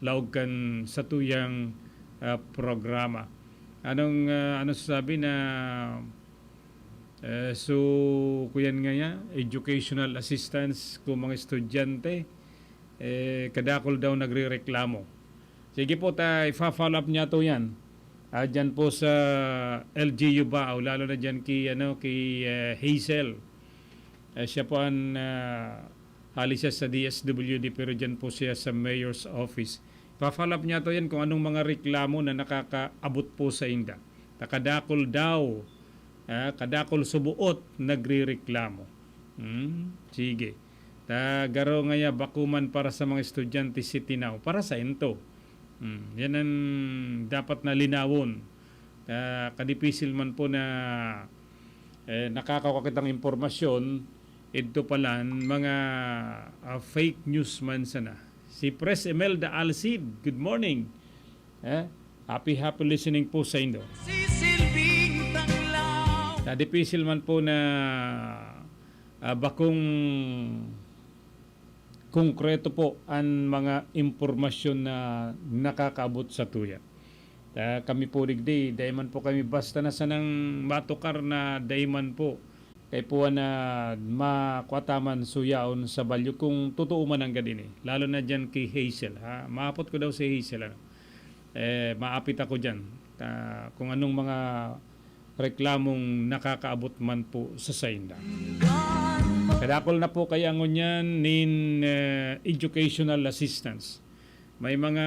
laog kan satuyang, ah, programa. Anong, ah, ano sasabi na, eh, so, kuyan nga ya, educational assistance kung mga estudyante, eh, kadakol daw nagrereklamo. Sige po, ta, ifa-follow up niya to yan. Ah, dyan po sa L G U Baao, lalo na dyan kay, ano, kay, eh, Hazel. Eh, siya po ang, ah, hali siya sa D S W D, pero dyan po siya sa mayor's office. Ifa-follow up niya to yan kung anong mga reklamo na nakakaabot po sa inda. Ta kadakol daw, ah, kadakol subuot nagrereklamo. Hmm, sige. Ta garo ngaya bako man para sa mga estudyante si Tinao, para sa ento. Hmm, yan ang dapat na linawon. Ta kadipisil man po na, eh, nakakakuha kitang impormasyon, idto palan mga, ah, fake news man sana. Si Pres Imelda Alcid, good morning. Eh, happy, happy listening po sa indo. Sisilbing tanglaw. Kadipisil man po na, ah, bakong konkreto po an mga impormasyon na nakakaabot sa tuya. Ah, kami po digdi, dai man po kami basta na sanang matukar na dai man po kaipuhan na makua ta man suyaon sa balyo kung totoo man nanggad ini. Lalo na diyan kay Hazel, ha? Maapot ko daw si Hazel, ano? Eh, maapit ako diyan. Ah, kung anong mga reklamong nakakaabot man po sa sainda. Kadakol na po kaya ngunyan nin, eh, educational assistance. May mga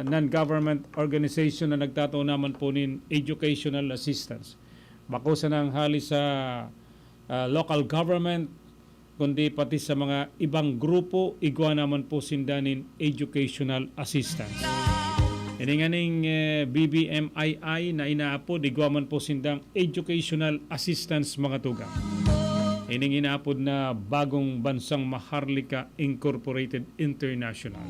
non-government organization na nagtatao naman po nin educational assistance. Bako sanang hali sa, ah, local government, kundi pati sa mga ibang grupo, igwa naman po sinda nin educational assistance. Ini nganing, eh, B B M I I na inaapod, igwa man po sindang educational assistance, mga tugang. Ining inaapod na Bagong Bansang Maharlika Incorporated International.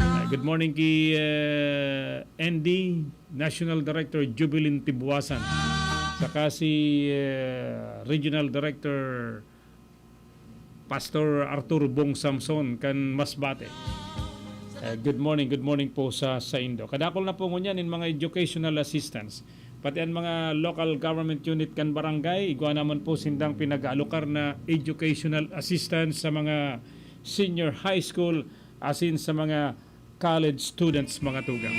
Ah, good morning kay, eh, N D, National Director Jubilin Tibuasan, saka si, eh, Regional Director Pastor Arturo Bong Samson kan Masbate. Eh, good morning, good morning po sa saindo. Kadakol na po ngunyan in mga educational assistance. Pati an mga local government unit kan barangay, igwa naman po sindang pinag-aalokar na educational assistance sa mga senior high school asin sa mga college students, mga tugang.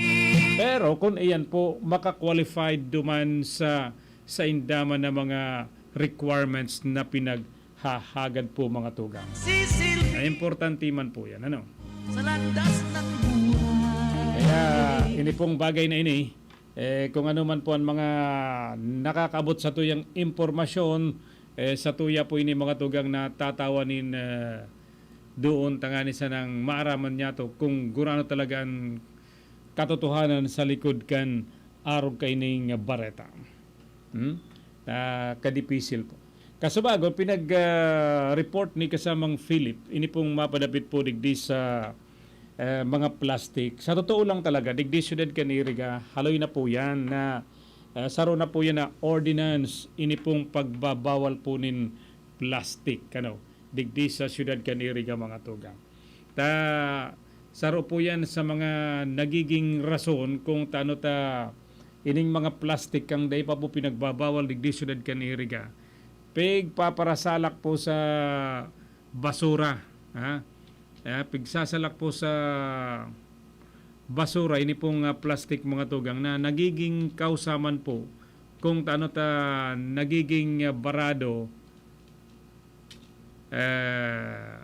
Pero kung iyan po maka-qualified duman sa sainda man na mga requirements na pinaghahagad po, mga tugang. Sisil Na importante man po yan, ano? Sa landas ng buhay. Kaya ini pong bagay na ini, eh, kung ano man po ang mga nakakaabot sa tuyang impormasyon, eh, sa tuya po ini, mga tugang, na tatawan nin, eh, doon tangani sanang maaraman niya to kung gurano talaga ang katotohanan sa likod kan arog kaining bareta. Hmm? Ah, kadipisil po. Kasubago, pinag-report ni kasamang Philip, ini pong mapadapit po digdi sa, eh, mga plastic. Sa totoo lang talaga, digdi siyudad kan Iriga, haloy na po yan na, eh, saro na po yan na ordinance, ini pong pagbabawal po nin plastic, ano, digdi sa siyudad kan Iriga, mga tugang. Ta, saro po yan sa mga nagiging rason kung tano ta ining mga plastic kang dai pa po pinagbabawal digdi siyudad kan Iriga. Pigpaparasalak po sa basura, ha? Eh, pigsasalak po sa basura, ini pong, ah, plastic, mga tugang, na nagiging kausa man po kung tano ta nagiging, ah, barado, eh,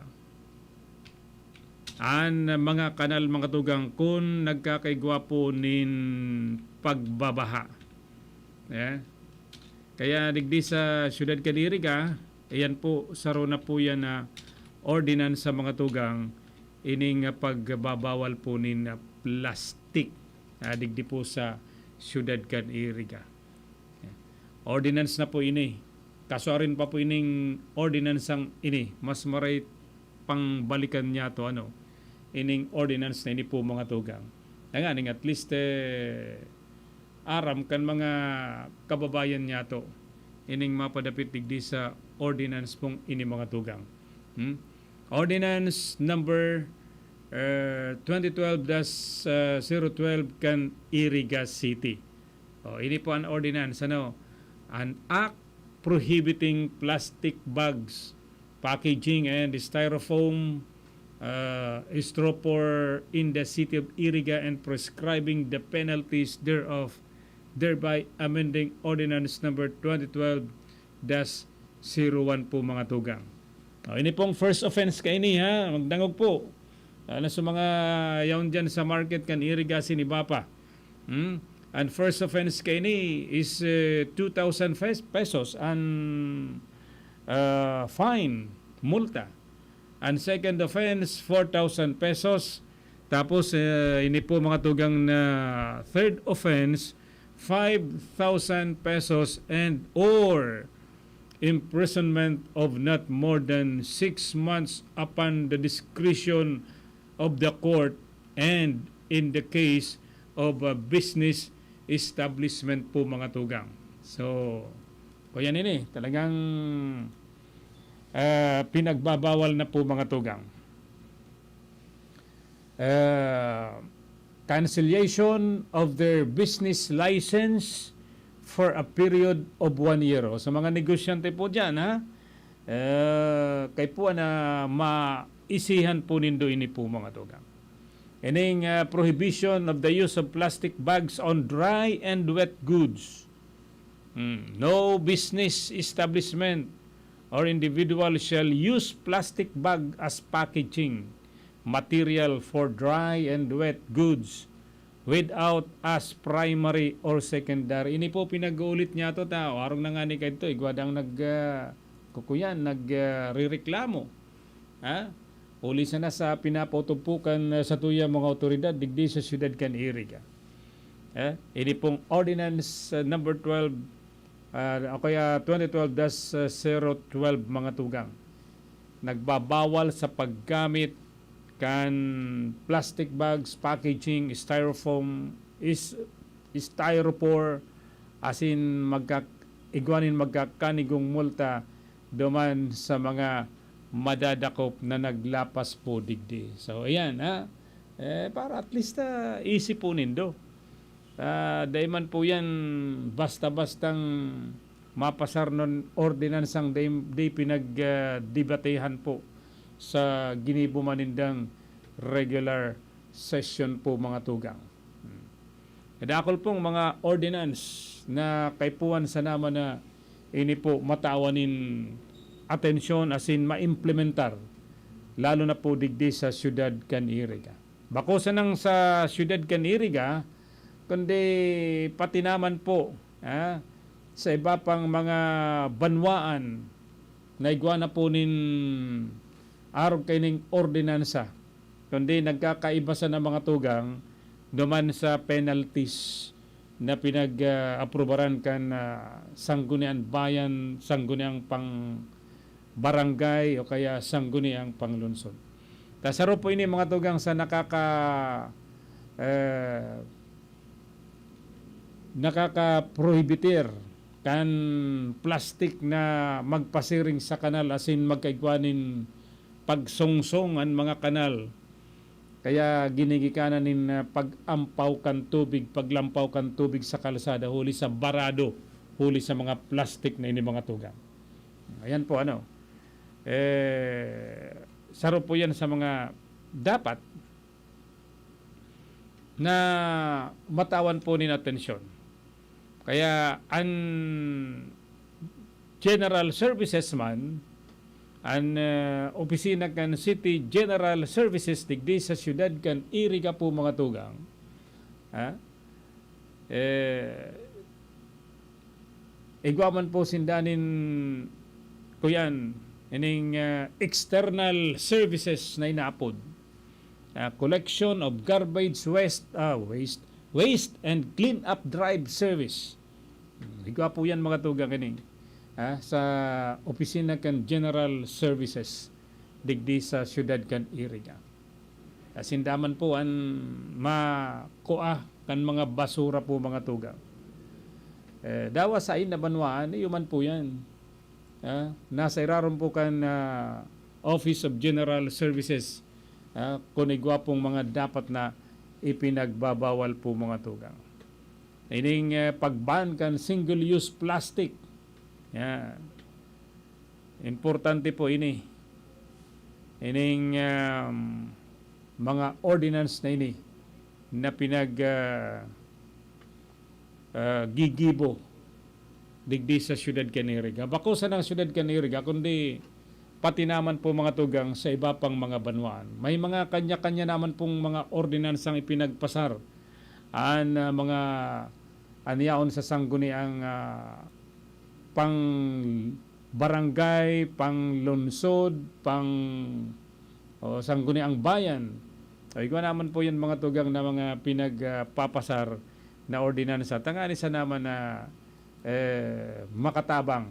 an mga kanal, mga tugang, kun nagkakaigwa po nin pagbabaha. Eh? Kaya digdi sa siyudad kan Iriga, ayan po, saro na po yan na ordinance sa mga tugang, ining, ah, pagbabawal po nin, ah, plastic, ah, digdi po sa siyudad kan Iriga. Ordinance na po ini. Kasuarin pa po ining ordinance ang ini. Mas maray pang balikan niya to, ano, ining ordinance na ini po, mga tugang. Tanganing at least, eh, aram kan mga kababayan niya to ining mapadapit digdi sa ordinance pong ini, mga tugang. Hmm? Ordinance number, eh, twenty twelve-zero twelve kan Iriga City. Oh, ini po an ordinance, ano? An Act prohibiting plastic bags, packaging, and styrofoam, uh, styropor in the city of Iriga and prescribing the penalties thereof, thereby amending ordinance number twenty twelve dash zero one po, mga tugang. Oh, ini pong first offense kaini, ha, magdangog po. Lalo sa mga yaon dyan sa market kan Iriga, Sinibapa. Hmm? An first offense kaini is, eh, two thousand fes-, pesos an, ah, fine, multa. An second offense, four thousand pesos. Tapos, eh, ini po, mga tugang, na third offense, five thousand pesos and or imprisonment of not more than six months upon the discretion of the court and in the case of a business establishment po, mga tugang. So, kuya nini, talagang, ah, pinagbabawal na po, mga tugang. Ah, cancellation of their business license for a period of one year. O, sa mga negosyante po dyan, ha? Eh, kay po na maisihan po nindo ini po, mga tugang. Ining, ah, prohibition of the use of plastic bags on dry and wet goods. Hmm. No business establishment or individual shall use plastic bag as packaging material for dry and wet goods without as primary or secondary. Ini po pinag-uulit niya to, ta, o, arog na nga ni kadto, igwa dang nag, ah, kukuyan, nag, ah, rireklamo. Ha? Huli sana sa pinapautubpukan, ah, sa tuya mga awtoridad digdi sa siyudad kan Iriga. Eh, ini pong Ordinance, ah, number twelve, ah, o kaya twenty twelve dash zero twelve, mga tugang. Nagbabawal sa paggamit kan plastic bags, packaging, styrofoam, is, styropor, asin magka-, igwa nin magkakanigong multa duman sa mga madadakop na naglapas po digdi. So, ayan, ha? Eh, para at least, ah, easy po nindo. Ah, dai man po yan basta-bastang mapasar non ordinansang di, di pinag, ah, debatehan po sa ginibo man nindang regular session po, mga tugang. Hmm. Dakul pong mga ordinance na kaipuhan sana man na ini po matawan nin atensyon asin maimplementar, lalo na po digdi sa siyudad kan Iriga. Bako sanang sa siyudad kan Iriga, kundi pati naman po, ah, sa iba pang mga banwaan na igwa na po nin arog kaining ordinansa, kundi nagkakaiba sana mga tugang duman sa penalties na pinag, ah, aprubaran kan, ah, sangguniang bayan, sangguniang pang barangay o kaya sangguniang panglungsod. Ta saro po ini mga tugang sa nakaka, eh, nakakaprohibitir kan plastik na magpasiring sa kanal asin magkaigwa nin pagsungsong an mga kanal. Kaya ginigikanan nin, ah, pag-ampaw kan tubig, paglampaw kan tubig sa kalsada huli sa barado, huli sa mga plastik na ini mga tugang. Ayan po, ano, eh, saro po yan sa mga dapat na matawan po nin atensyon. Kaya an General Services man, an, ah, opisina kan City General Services digdi sa siyudad kan Iriga po mga tugang, ha? Eh, igwa man po sinda nin, kuyan, ining, ah, external services na inaapod. Ah, collection of garbage waste, ah, waste, waste and clean up drive service. Hmm, igwa po yan mga tugang ini, ah, sa opisina kan General Services digdi sa siyudad kan Iriga. Asin daman po an makua kan mga basura po mga tugang. Eh, dawa sa na banwaan, iyo man po yan. Ah, nasa irarom po kan, ah, Office of General Services, ah, kun igwa pong mga dapat na ipinagbabawal po mga tugang. Ining, eh, pag-ban kan single-use plastic. Yan. Importante po ini. Ining, um, mga ordinance na ini na pinag, ah, ah, gigibo digdi sa siyudad kan Iriga. Bako sana ang siyudad kan Iriga, kundi pati naman po mga tugang sa iba pang mga banwaan. May mga kanya-kanya naman pong mga ordinansang ipinagpasar an, ah, mga an yaon sa sangguniang, ah, pang barangay, pang lungsod, pang, o sangguniang bayan. O igwa naman po yan mga tugang na mga pinag, ah, papasar na ordinansa. Tangani sa naman na, eh, makatabang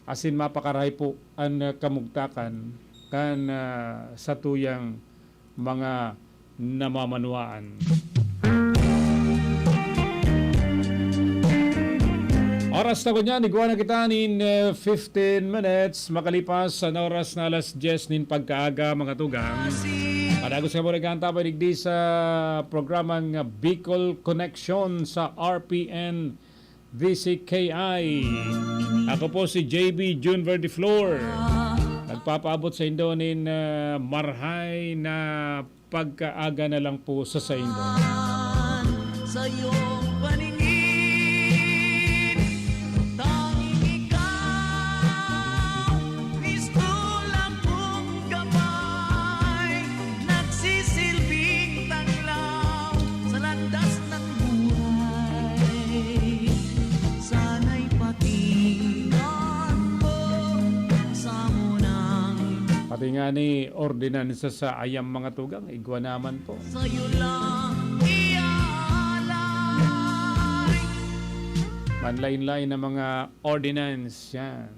asin mapakarahay po an, ah, kamugtakan kan, ah, satuyang mga namamanwaan. Oras na ngunyan, igwa na kita nin, eh, fifteen minutes makalipas an oras na alas dyes nin pagkaaga, mga tugang. Padagos kamo nag-aantabay digdi sa programang Bicol Connection sa R P N V C K I. Ako po si J B Jun Verdiflor. Nagpapaabot sa indo nin, ah, marhay na pagkaaga na lang po sa saindo. Sa iyong paningin, tanging ikaw, Kristo lang kong gabay, nagsisilbing tanglaw sa landas ng buhay. Sana'y pakinggan mo sa munang Pati nga ni ordinansa sa ayam mga tugang, igwa naman po. Sa'yo lang iaalay. Manlain-lain na mga ordinance yan.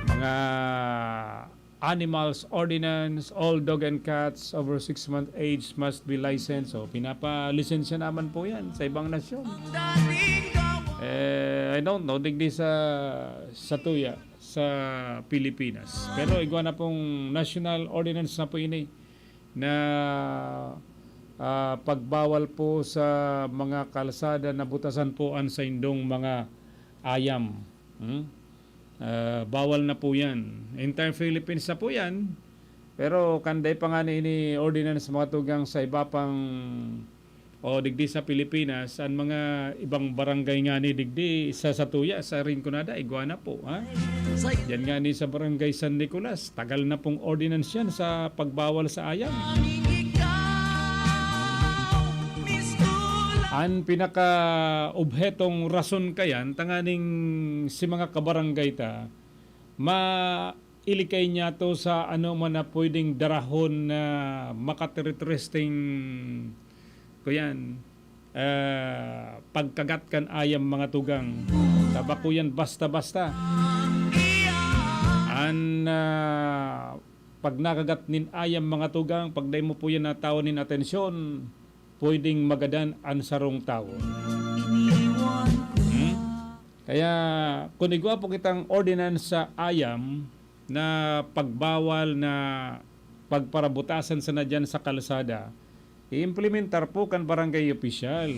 Mga animals ordinance, all dog and cats over six months age must be licensed. So, pinapalisensya naman po yan sa ibang nasyon. Eh, I don't know, digdi sa, sa tuya, sa Pilipinas. Pero igwa na pong national ordinance na po ini na, ah, pagbawal po sa mga kalsada na butasan po an saindong mga ayam. Hmm? Ah, bawal na po yan. Entire Philippines na po yan. Pero kan dai pa ngani ini ordinance, mga tugang, sa iba pang, o digdi sa Pilipinas, an mga ibang barangay ngani digdi sa satuya, sa Rinconada, igwa na po, ha? Diyan ngani sa Barangay San Nicolas, tagal na pong ordinance yan sa pagbawal sa ayam. An pinaka-obhetong rason kayan, tanganing si mga kabarangay ta, ma-, ilikay niya to sa ano man na pwedeng darahon na makatiritresteng, kuyan, ah, pagkagat kan ayam, mga tugang. Tabako yan basta-basta. An, ah, pag nakagat nin ayam, mga tugang, pag dai mo po yan natawan nin atensyon, pwedeng magadan an sarong tawo. Hmm? Kaya, kun igwa po kitang ordinance sa ayam na pagbawal na pagparabutasan sana diyan sa kalsada, i-implementar po kan barangay opisyal.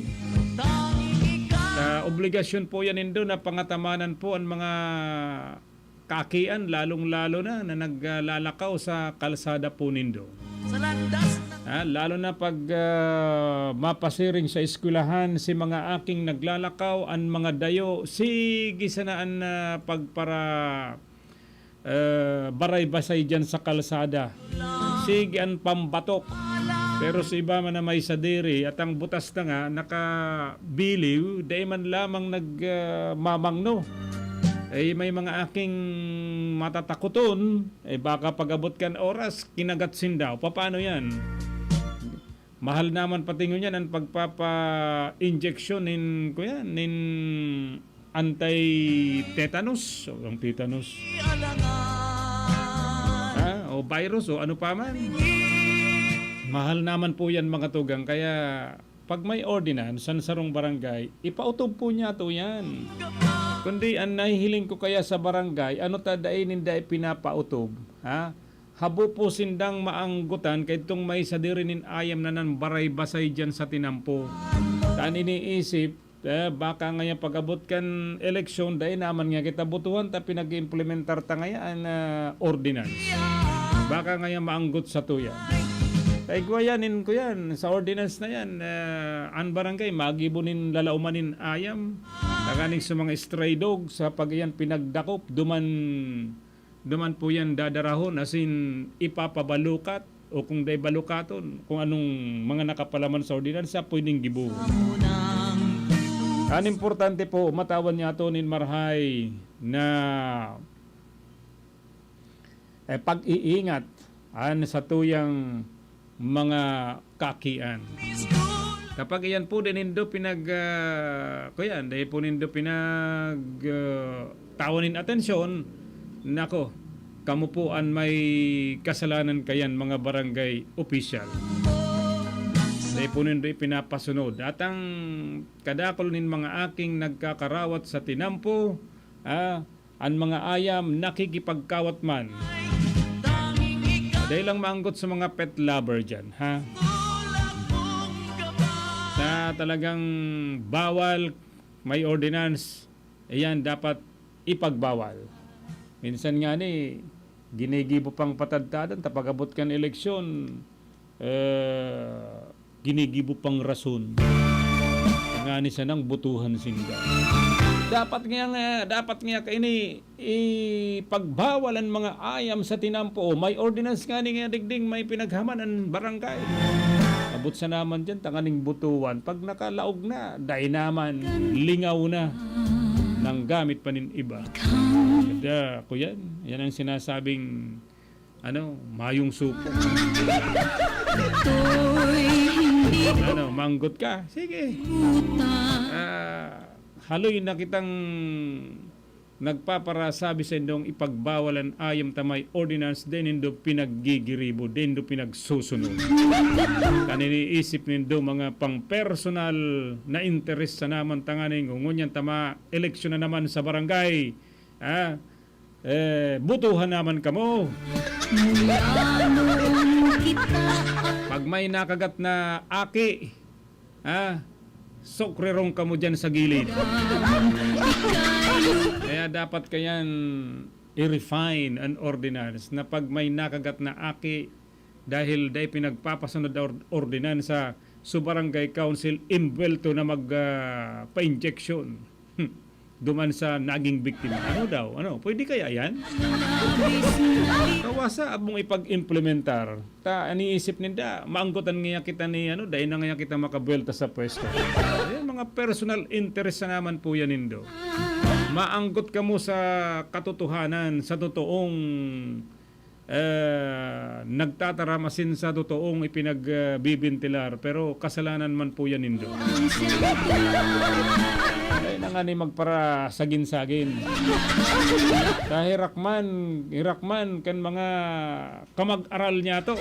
Sa obligasyon po yan nindo na pangatamanan po an mga kakian, lalong-lalo na, na naglalakaw sa kalsada po nindo. Sa landas na Ah, lalo na pag, ah, mapasiring sa eskwelahan si mga aking naglalakaw, an mga dayo, sige sana an, ah, pagpara-, ah, baray-basay diyan sa kalsada. Sige an pambatok. Pero sa iba man na may sadiri at ang butas na nga nakabiliw, dai man lamang nag, ah, mamangno. Eh, may mga aking matatakoton, eh, baka pag-abot kan oras, kinagat sinda. O, papaano yan? Mahal naman pati ngunyan an pagpapa-injection nin, kuya, nin anti-tetanus. O, ang tetanus. Ha? O virus, o ano pa man. Mahal naman po yan, mga tugang. Kaya, pag may ordinance san sarong barangay, ipautob po niya to yan. Kundi an nahihiling ko kaya sa barangay, ano ta dai ninda ipinapautob, ha? Habo po sindang maanggotan kaidtong may sadiri nin ayam na nanbaray-basay diyan sa tinampo. Ta an iniisip, eh, baka ngayon pag-abot kan eleksyon, dai naman nga kita botohan ta pinag-iimplementar ta ngayon an, ah, ordinance. Baka ngayon maanggot sa tuya. Ta igwa yan, nin ko yan, sa ordinance na yan, ah, an barangay, magibo nin lalauman nin ayam. Tanganing sa mga stray dog, sa pag iyan pinagdakop, duman, duman po yan dadarahon, as in, ipapabalukat, o kung dai balukaton, kung anong mga nakapalaman sa ordinansa, pwedeng gibo. An importante po, matawan niya ato nin marahay na, eh, pag-iingat an satuyang mga kakian. Kapag iyan po, dai nindo pinag, ah, kuyan, dai po nindo pinag, ah, tawan nin atensyon, nako, kamo po an may kasalanan kayan, mga barangay opisyal. Dai po nindo ipinapasunod. At ang kadakul nin mga aking nagkakarawat sa tinampo, ah, an mga ayam nakikipagkawat man. Dai lang maanggot sa mga pet lover diyan, ha? Na talagang bawal, may ordinance, iyan dapat ipagbawal. Minsan nga ni, ginigibo pang patadtadan, ta pag-abot kan eleksyon, eh, ginigibo pang rason. Ngani sanang botohan sinda. Dapat nga, nga, dapat nga kaini ipagbawal an mga ayam sa tinampo. May ordinance ngani nga digding may pinaghaman an barangay. Abot sa naman diyan, tanganing botohan. Pag nakalaog na, dai naman, lingaw na. Nanggamit pa nin iba. Kaya, kuyan, yan ang sinasabing ano, mayong supo. Ano, manggot ka? Sige. Ah, haloy na kitang nagpaparasabi sa indong ipagbawal an ayam ta may ordinance, dai nindo pinaggigiribo, dai nindo pinagsusunod. Kan iniisip nindo mga pang-personal na interes sa naman tanganing ngunyan ta ma-eleksyon na naman sa barangay. Ah, Eh, botohan naman kamo. Mula noon kita ang Pag may nakagat na aki, ha, sukrirong kamo dyan sa gilid. Kaya dapat kayan, i-refine an ordinance na pag may nakagat na aki dahil dai pinagpapasunod na or-, ordinansa, so barangay council imbwelto na mag, ah, pa-injection. Hmm. Duman sa naging biktima. Ano daw? Ano? Pwede kaya yan? Kawasa abong ipag-implementar. Ta, aniisip ninda, maanggotan ngaya kita ni, ano, dai na ngaya kita makabuwelta sa pwesto. Yan, mga personal interest na naman po yan nindo. Maanggot kamo sa katotohanan, sa totoong, eh, nagtataram asin sa totoong ipinagbibintilar, pero kasalanan man po yan nindo. Ay, na nga ni magparasagin-sagin. Sa hirakman, hirakman kan mga kamag-aral niyato.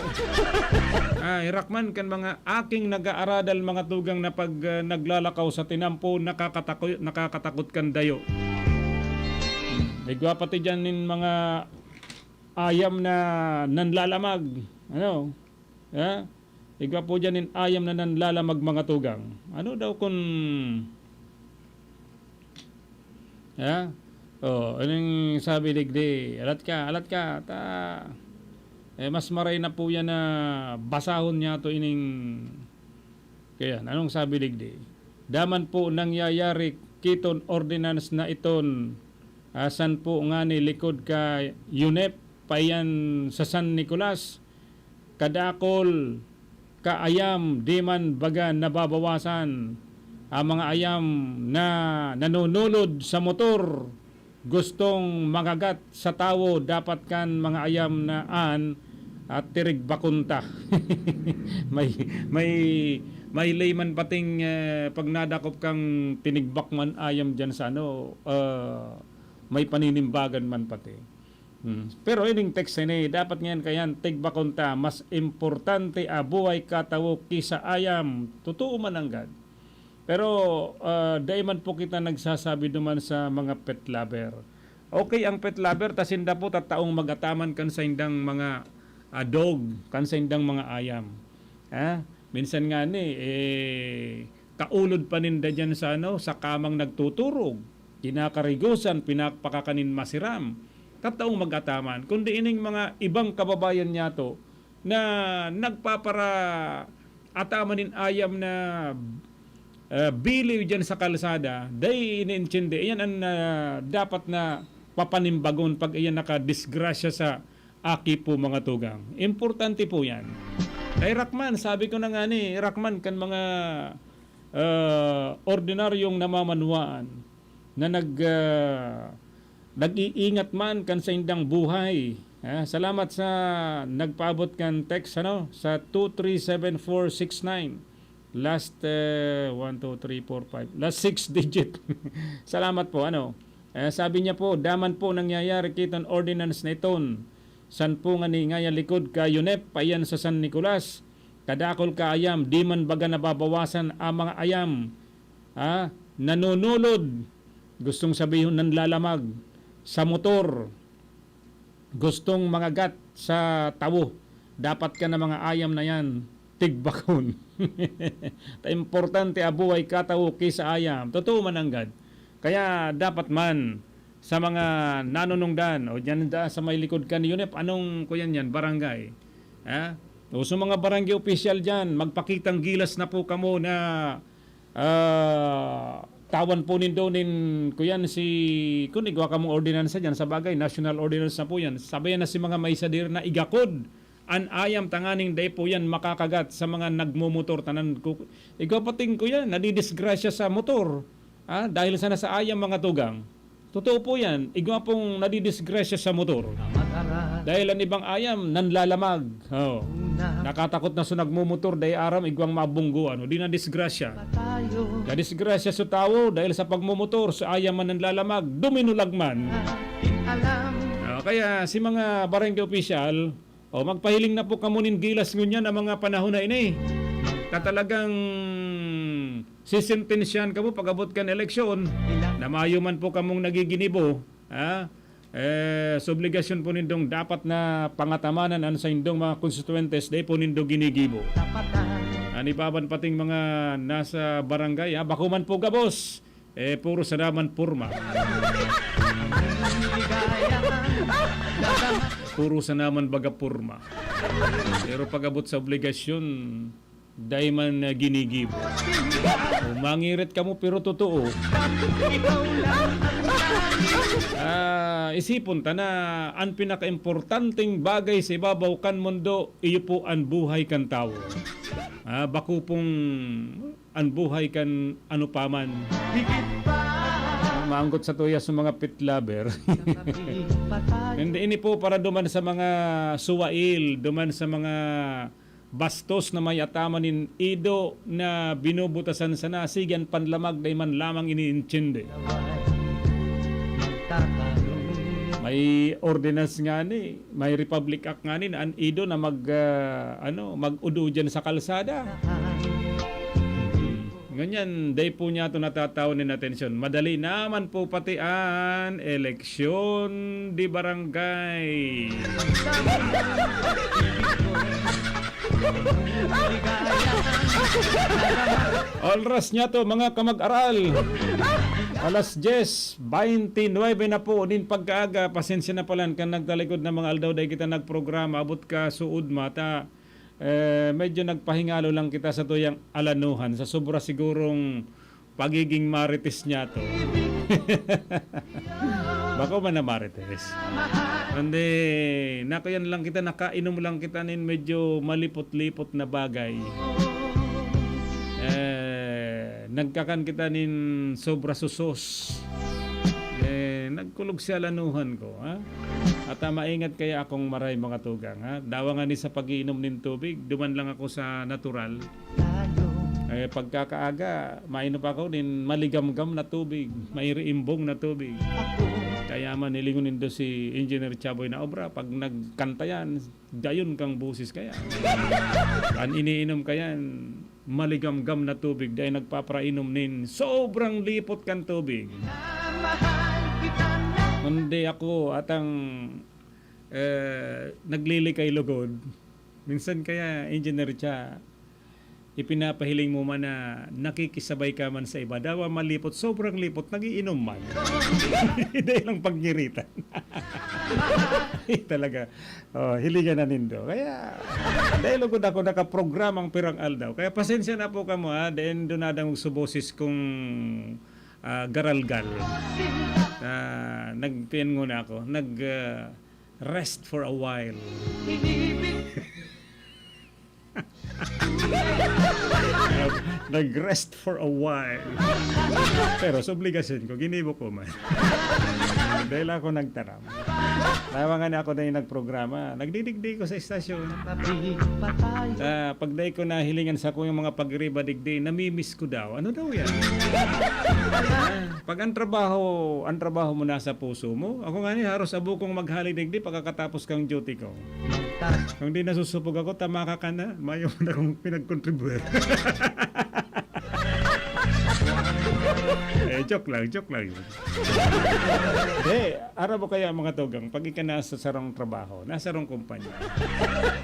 Ah, hirakman kan mga aking nag-aaradal, mga tugang, na pag, ah, naglalakaw sa tinampo, nakakatako-, nakakatakot kan dayo. Igwa pati diyan nin mga ayam na nanlalamag. Ano? Ha? Igwa po diyan nin ayam na nanlalamag, mga tugang. Ano daw kun Ha? Oh, anong sabi digdi? Alat ka, alat ka. Ta, eh, mas maray na po yan na basahon niya to ining, kaya, anong sabi digdi? Daman po nangyayari kiton ordinance na iton, ah, san po ngani likod ka UNEP, payan sa San Nicolas, kadakol ka ayam, di man baga nababawasan. Ang mga ayam na nanunulod sa motor, gustong mangagat sa tawo, dapat kan mga ayam na an at tirigbakon ta. May, may, may layman pating, eh, pag nadakop kang tinigbak man ayam diyan sa ano, ah, may paninimbagan man pati. Hmm. Pero ining text ini, dapat ngayan kayan, tigbakon ta, mas importante a buhay katawo ki sa ayam. Totoo man nanggad. Pero, ah, dai man po kita nagsasabi duman sa mga pet lover. Okay ang pet lover, ta sinda po tataong mag-ataman kan saindang mga, ah, dog, kan saindang mga ayam. Ha? Minsan nga ni, eh, kaulod pa ninda diyan sa ano, sa kamang nagtuturog, kinakarigusan, pinapakakanin masiram. Tataong mag-ataman, kundi ining mga ibang kababayan niyato na nagpapara-ataman nin ayam na, eh, biliw diyan sa kalsada, dai iniintindi. Iyan an, ah, dapat na papanimbagon pag iyan nakadisgrasya sa aki po, mga tugang. Importante po yan. Kay Rakman, sabi ko na nga ni, Rakman kan mga, ah, ordinaryong namamanwaan na nag, ah, nag-iingat man kan saindang buhay. Ah, salamat sa nagpaabot kan text, ano, sa two three seven four six nine. Last, eh, one, two, three, four, five. Last six digit. Salamat po, ano. Eh, sabi niya po, daman po nangyayari kiton ordinance na iton. San po nga ni ngaya likod ka UNEP, payan sa San Nicolas. Kadakol ka ayam, di man baga nababawasan ang mga ayam. Ha? Nanunulod. Gustong sabihon, nanlalamag. Sa motor. Gustong mangagat sa tawo. Dapat ka na mga ayam na yan, tigbakon. Ta importante a buhay katawo ki sa ayam. Totoo man nanggad. Kaya dapat man sa mga nanunungdan o diyan da sa may likod kan UNEP, anong kuyan yan, barangay? Ha? O sa mga barangay opisyal diyan, magpakitang gilas na po kamo na, ah, tawan po nindo nin, kuyan, si, kun igwa kamong ordinansa diyan, sa bagay, national ordinance na po yan. Sabayan na si mga may sadir na igakod an ayam tanganing dai po yan makakagat sa mga nagmomotor. Tanan ko, igwa pating, kuyan, nadidisgrasya sa motor. Ah, dahil sana sa ayam, mga tugang. Totoo po yan. Igwa pong nadidisgrasya sa motor. Dahil ang ibang ayam, nanlalamag. Oh. Nakatakot na sa nagmomotor, dai aram, igwang mabunggoan. O di na disgrasya. Nadisgrasya sa tawo dahil sa pagmomotor, sa ayam man nanlalamag, duminulag man. Ah, kaya si mga barangay opisyal, o, magpahiling na po kamo nin gilas ngunyan ang mga panahon na ini. Ta talagang sisentensyahan kamo pag-abot kan eleksyon, na mayo man po kamong nagiginibo, ha? Eh, sa obligasyon po nindong dapat na pangatamanan an saindong mga konstituyentes, dai po nindo ginigibo. An ibaban pating mga nasa barangay, ha? Bako man po gabos, Eh, puro sa naman porma. Puro sa naman baga porma. Pero pag-abot sa obligasyon, dai man, ah, ginigibo. O, mangirit kamo, pero totoo. Ah, isipon ta na an pinakaimportanteng bagay sa ibabaw kan mundo, iyo po an buhay kan tawo. Ah, bako pong an buhay kan ano pa man. Maanggot sa tuya sa mga pit lover. Hindi, ini po para duman sa mga suwail, duman sa mga bastos na may ataman nin ido na binubutasan sana, sige an panlamag dai man lamang iniintindi. May ordinance nga ni, may Republic Act nga ni na an ido na mag, ah, ano, mag-udo diyan sa kalsada. Ngunyan, dai po niya ito natatawan nin atensyon. Madali naman po pati an eleksyon de barangay. Oras niya to, mga kamag-aral. Alas diyes, baynte nuebe na po nin pagkaaga. Pasensya na pala kan nagtalikod na mga aldaw dai kita nagprograma. Abot ka suod mata. Eh, medyo nagpahingalo lang kita sa tuyang alanuhan, sa sobra sigurong pagiging marites niya to. Bako man na marites. Kundi, nakuyan lang kita, nakainom lang kita nin medyo malipot-lipot na bagay. Eh, nagkakan kita nin sobra susos. Eh, nagkulog si alanuhan ko, ha? At, ah, maingat kaya akong maray, mga tugang, ha? Dawa nga ni sa pag-iinom nin tubig, duman lang ako sa natural. Eh, pagkakaaga, mainom ako nin maligamgam na tubig, mairiimbong na tubig. Kaya man, hilingon nindo si Engineer Chaboy na obra, pag nagkanta yan, gayon kang boses kaya. An iniinom kayan, maligamgam na tubig, dai nagpaparainom nin sobrang lipot kan tubig. Kundi ako, atang, eh, naglilikay lugod. Minsan kaya, Engineer Cha, ipinapahiling mo man na nakikisabay ka man sa iba. Dawa malipot, sobrang lipot, nagiinom man. Dai lang pagngiritan. Talaga. Oh, hilingan na nindo. Kaya, dai lugod ako nakaprogramang pirang aldaw. Kaya pasensya na po kamo, ha. Dai nindo nadangog sa boses kong, ah, garalgal. Ah, nagtian nguna ako. Nag, ah, rest for a while. Nag-rest for a while. Pero sa obligasyon ko, ginibo ko man. Dai lang ako nagtaram. Tawangan niya ako na yung nagprograma. Nagdidigdi ko sa istasyon. Ah, pag dai ko nahilingan sa kong mga pagriba digdi, namimiss ko daw. Ano daw yan? Ah, pag ang trabaho, ang trabaho mo nasa puso mo, ako nga ni, haros abo kong maghali digdi pagkakatapos kang duty ko. Kung di nasusupog ako, tamaka ka na. Mayo na akong pinagkontribute. Eh, joke lang, joke lang yun. Di, ara mo kaya mga tugang, pag ika nasa sarong trabaho, nasa sarong kumpanya.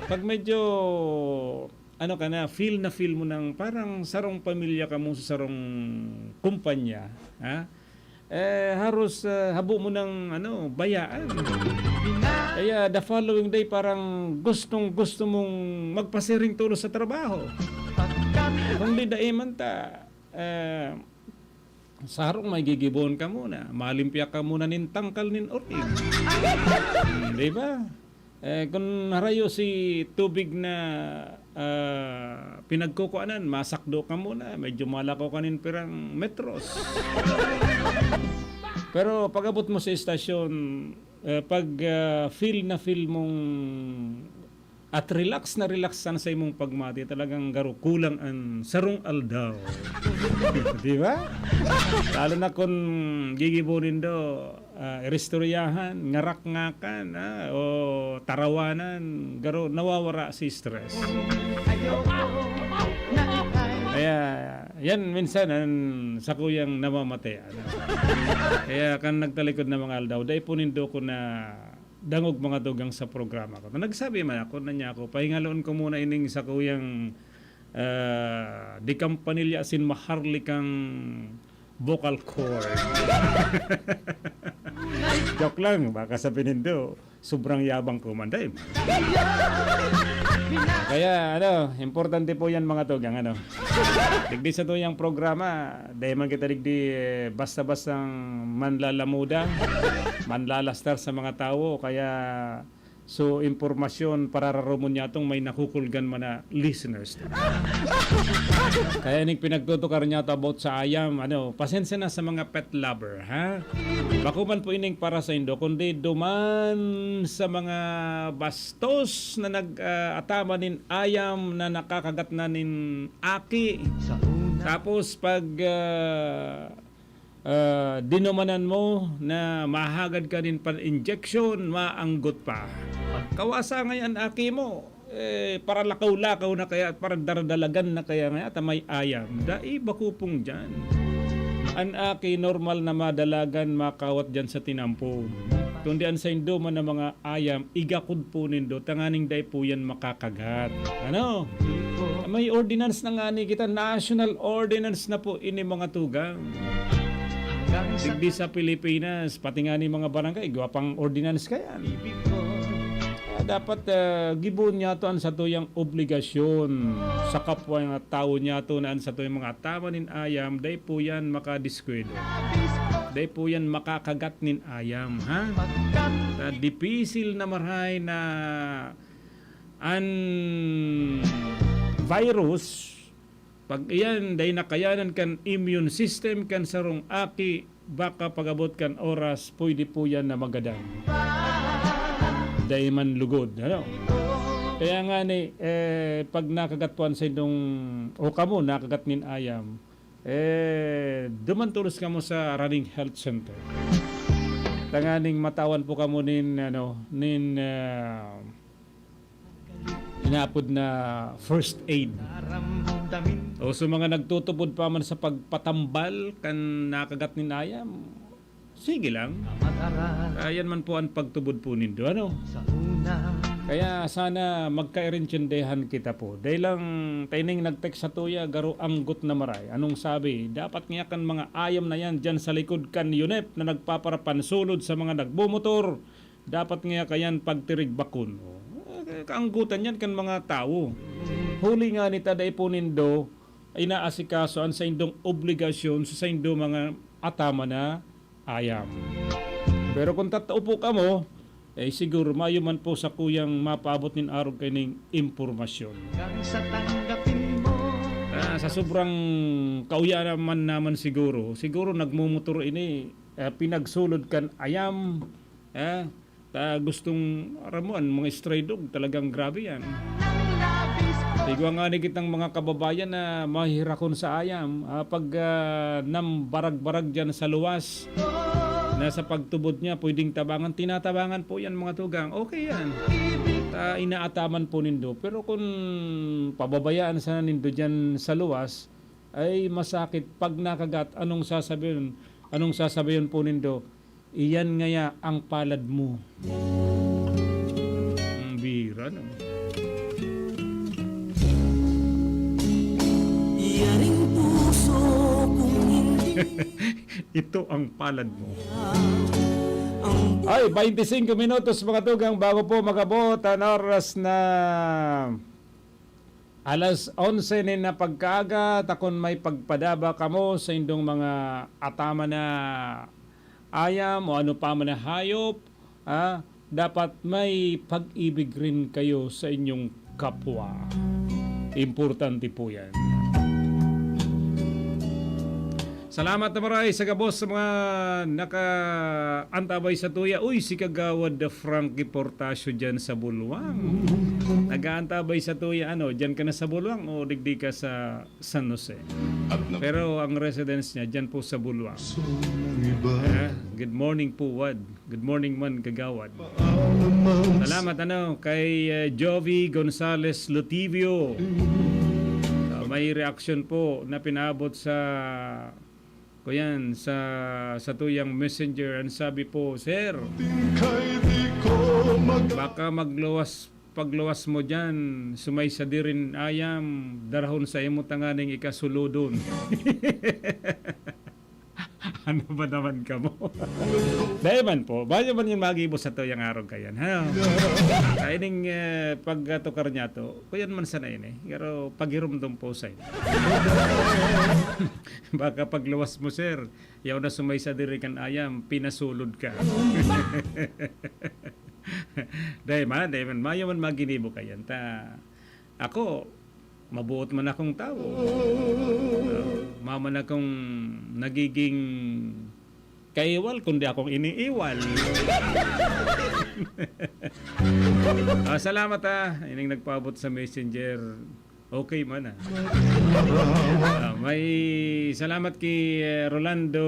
Pag medyo, ano ka na, feel na feel mo ng parang sarong pamilya ka mo sa sarong kumpanya, ha? Eh, haros, ah, habo mo ng, ano, bayaan. Kaya the following day, parang gustong-gusto mong magpasiring tulos sa trabaho. Kung di dai man ta, eh, sarong may gigibohon ka muna, malimpya ka muna nin tangkal nin urig. Hmm, di ba? Eh, kun harayo si tubig na, ah, pinagkukuanan, masakdo ka muna, medyo malakaw ka nin pirang metros. Pero pag-abot mo sa istasyon, eh, pag, ah, feel na feel mong at relax na relax an sa imong pagmati, talagang garo kulang an sarong aldaw. Di ba? Lalo na kun gigibo nindo, ah, iristoryahan, ngarakngakan, ah, o tarawanan, garo nawawara si stress. Kaya, yan minsan an sakuyang namamatean. Kaya kan nagtalikod na mga aldaw, dai po nindo ko na dangog mga dugang sa programa ko. Nagsabi man ako na niya ako, pahingaloon ko muna ining sakuyang, ah, di kampanilya asin maharlikang, vocal cord. Joke lang, baka sabi nindo, sobrang yabang ko man, dai man. Kaya, ano, importante po yan, mga tugang, ano. Digdi sa tuyang programa, dai man kita digdi, eh, basta-bastang manlalamuda, manlalastar sa mga tawo, kaya so, impormasyon parararumon niyatong may nakukulgan man na listeners. Kaya ining pinagtutukar niyato about sa ayam, ano, pasensya na sa mga pet lover, ha? Bako man po ining para sa indo, kundi duman sa mga bastos na nag, ah, ataman nin ayam na nakakagat na nin aki. Tapos pag, ah, ah, dinumanan mo na mahagad ka nin pan-injection, maanggot pa. Kawasa ngayan, aki mo, eh, paralakaw-lakaw na kaya at paradaradalagan na kaya ngaya ta may ayam. Dai, bako pong diyan. An aki, normal na madalagan, makawat diyan sa tinampo. Kundi an saindo man na mga ayam, igakod po nindo, tanganing dai po yan makakagat. Ano? May ordinance na nga ni kita, national ordinance na po ini, mga tugang. Digdi sa Pilipinas, pati nga ni mga barangay, igwa pang ordinance kayan. Kaya dapat, ah, gibohon niyato an satuyang obligasyon sa kapwa nga tawo niyato na an satuyang mga ataman nin ayam, dai po yan makadiskwelo. Dai po yan makakagat nin ayam, ha? Sa dipisil na marahay na an virus, pag iyan dai nakayanan kan immune system kan sarong aki, baka pag-abot kan oras, pwede po yan na magadan. Dai man lugod, ano? Kaya nga ni, eh, pag nakagat po an saindong, o kamo, nakagat nin ayam, eh, duman tolos kamo sa Running Health Center. Tanganing matawan po kamo nin, ano, nin, ah, inaapod na first aid. O sa mga nagtutubod pa man sa pagpatambal kan nakagat nin ayam, sige lang. Ah, yan man po an pagtubod po nindo, ano? Kaya sana magkaintindihan kita po. Dai lang ta ining nag-text satuya, garo anggot na maray. Anong sabi? Dapat nga kan mga ayam na yan diyan sa likod kan UNEP na nagpaparapansulod sa mga nagbomotor, dapat nga kayan pagtirigbakon. O, eh, kaanggotan yan kan mga tawo. Huli nga ni ta, dai po nindo inaasikaso an saindong obligasyon sa saindo mga ataman na ayam. Pero kung tatao po kamo, eh, siguro mayo man po sakuyang mapaabot nin arog kaining impormasyon. Hanggang sa tanggapin mo. Ah, sa sobrang kauya naman, naman siguro, siguro nagmumotor ini, eh, pinagsulod kan ayam, eh, ta gustong, aram mo, an mga stray dog, talagang grabe yan. Igwa nga ni kitang mga kababayan na mahihirakon sa ayam, ah, pag, ah, nambarag-barag dyan sa luwas, na sa pagtubod niya, pwedeng tabangan, tinatabangan po yan, mga tugang. Okay yan. Ta inaataman po nindo. Pero kung pababayaan sana nindo dyan sa luwas, ay masakit. Pag nakagat, anong sasabihin? Anong sasabihin po nindo? Iyan ngaya ang palad mo. Ang bira, no? Yaring puso kung hindi Ito ang palad mo. Ay, twenty-five minutos, mga tugang, bago po mag-abot an oras na alas onse nin pagkaaga, ta kun may pagpadaba kamo sa indong mga ataman na ayam o ano pa man na hayop, ah, dapat may pag-ibig rin kayo sa inyong kapwa. Importante po yan. Salamat na maray sa gabos sa mga nakaantabay sa tuya. Uy, si Kagawad Frankie Portasio dyan sa Bulwang. Nag-aantabay sa tuya, ano, dyan ka na sa Bulwang o digdi ka sa San Jose? Pero ang residence niya dyan po sa Bulwang. Eh, good morning po, Wad. Good morning man, Kagawad. Salamat, ano, kay, eh, Jovi Gonzales Lutivio. Ah, may reaksyon po na pinaabot sa, kuyan, sa, sa tuyang messenger. Ang sabi po, "Sir, baka magluwas, pagluwas mo dyan, sumay sa dirin ayam, darahon sa imo tanganing ikasulodon." Ano ba naman kamo? Dai man po, bayo man yung magibo sa tuyang arog kayan, ha? Kaya ning, eh, pagtukar niya to, kuyan man sana yun eh. Pero pagirumdom po sa inyo. Baka pagluwas mo, sir, yaw na sumaysa diri kan ayam, pinasulod ka. Dai man, dai man, mayo man maginibo kayan. Ta, ako, mabuot man akong tawo. Ah, maman akong nagiging kaiwal, kundi akong iniiwal. Ah, salamat, ah, ining nagpaabot sa messenger. Okay man, ah. Ah, may salamat ki, eh, Rolando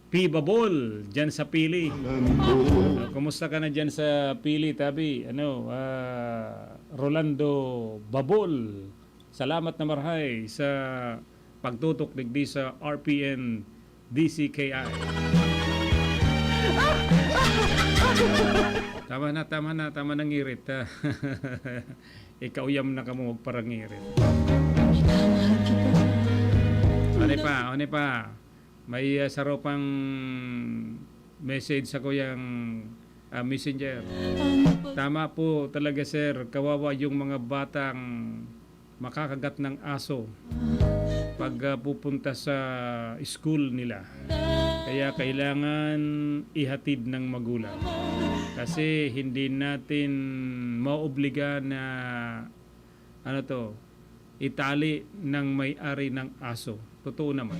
P. Babol, dyan sa Pili. Ah, kumusta ka na dyan sa Pili, tabi? Ano, ah, Rolando Babol, salamat na marhay sa pagtutok digdi sa R P N D C K I. Tama na, tama na, tama na ngirit, ha? Ikauyam na kamo magparangirit. Ano pa? Ano pa? May, ah, saro pang message sa kuyang, ah, messenger. Tama po talaga, sir. Kawawa yung mga batang makakagat ng aso pag, ah, pupunta sa school nila. Kaya kailangan ihatid ng magulang. Kasi hindi natin maobliga na, ano to, itali ng may-ari ng aso. Totoo naman.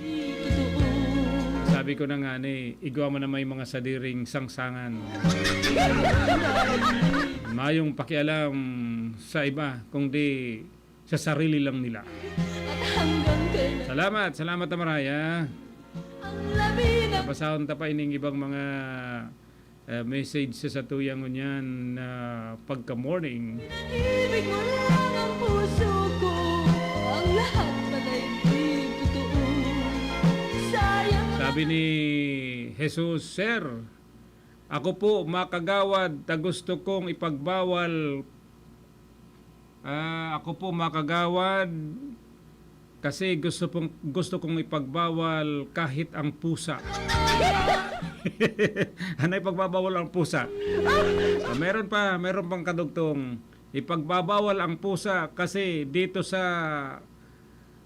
Sabi ko na nga ni, igwa mo na may mga sadiring sangsangan. Mayong pakialam sa iba, kundi sa sarili lang nila. At hanggang kailan? Salamat, salamat na maraya. Ang labi ng Basahon ta pa ining ibang mga, eh, message sa satuyang ngunyan na pagka-morning. Pinag-ibig mo lang ang puso ko, ang lahat pala hindi totoo. Sayang. Sabi ni Jesus, "Sir, ako po makagawad ta gusto kong ipagbawal, ah, ako po makagawad kasi gusto pong, gusto kong ipagbawal kahit ang pusa." Ano ipagbabawal ang pusa? Ah, meron pa, meron pang kadugtong, ipagbabawal ang pusa kasi dito sa,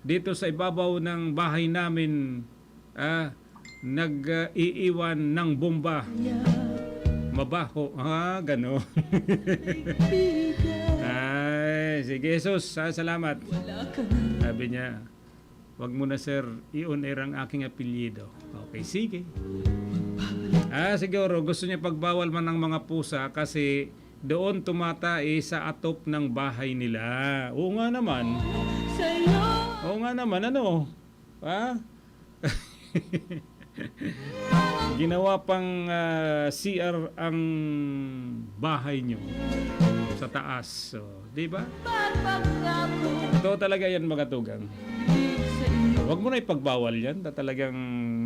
dito sa ibabaw ng bahay namin, ah, nag, ah, iiwan ng bomba. Mabaho. Ah, ganon. Ay, sige, Jesus, ah, salamat. Sabi niya, "Wag mo na, sir, i-on air ang aking apelyido." Okay, sige. Ah, siguro gusto niya pagbawal man ang mga pusa kasi doon tumatai sa atop ng bahay nila. Oo nga naman. Oo nga naman, ano? Ha? Ginawa pang, ah, C R ang bahay nyo sa taas. So, di ba? Totoo talaga yan, mga tugang. Huwag mo na ipagbawal yan. Ta-, talagang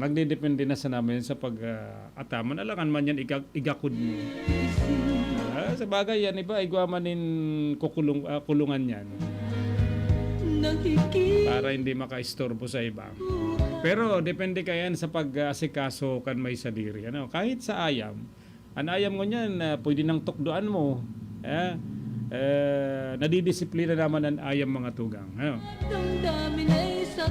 nagdedepende na sa namin sa pag, ah, ataman. Alangan man yan, iga-, igakod mo. Ah, sa bagay, yan iba, igwa man nin kukulong, ah, kulungan yan. Para hindi makaistorbo sa iba. Pero depende ka yan sa pag-aasikaso kan may sadiri. Ano? Kahit sa ayam, an ayam ngunyan, ah, pwede nang tukdoan mo. Eh, eh, nadidisiplina naman an ayam, mga tugang. Ano?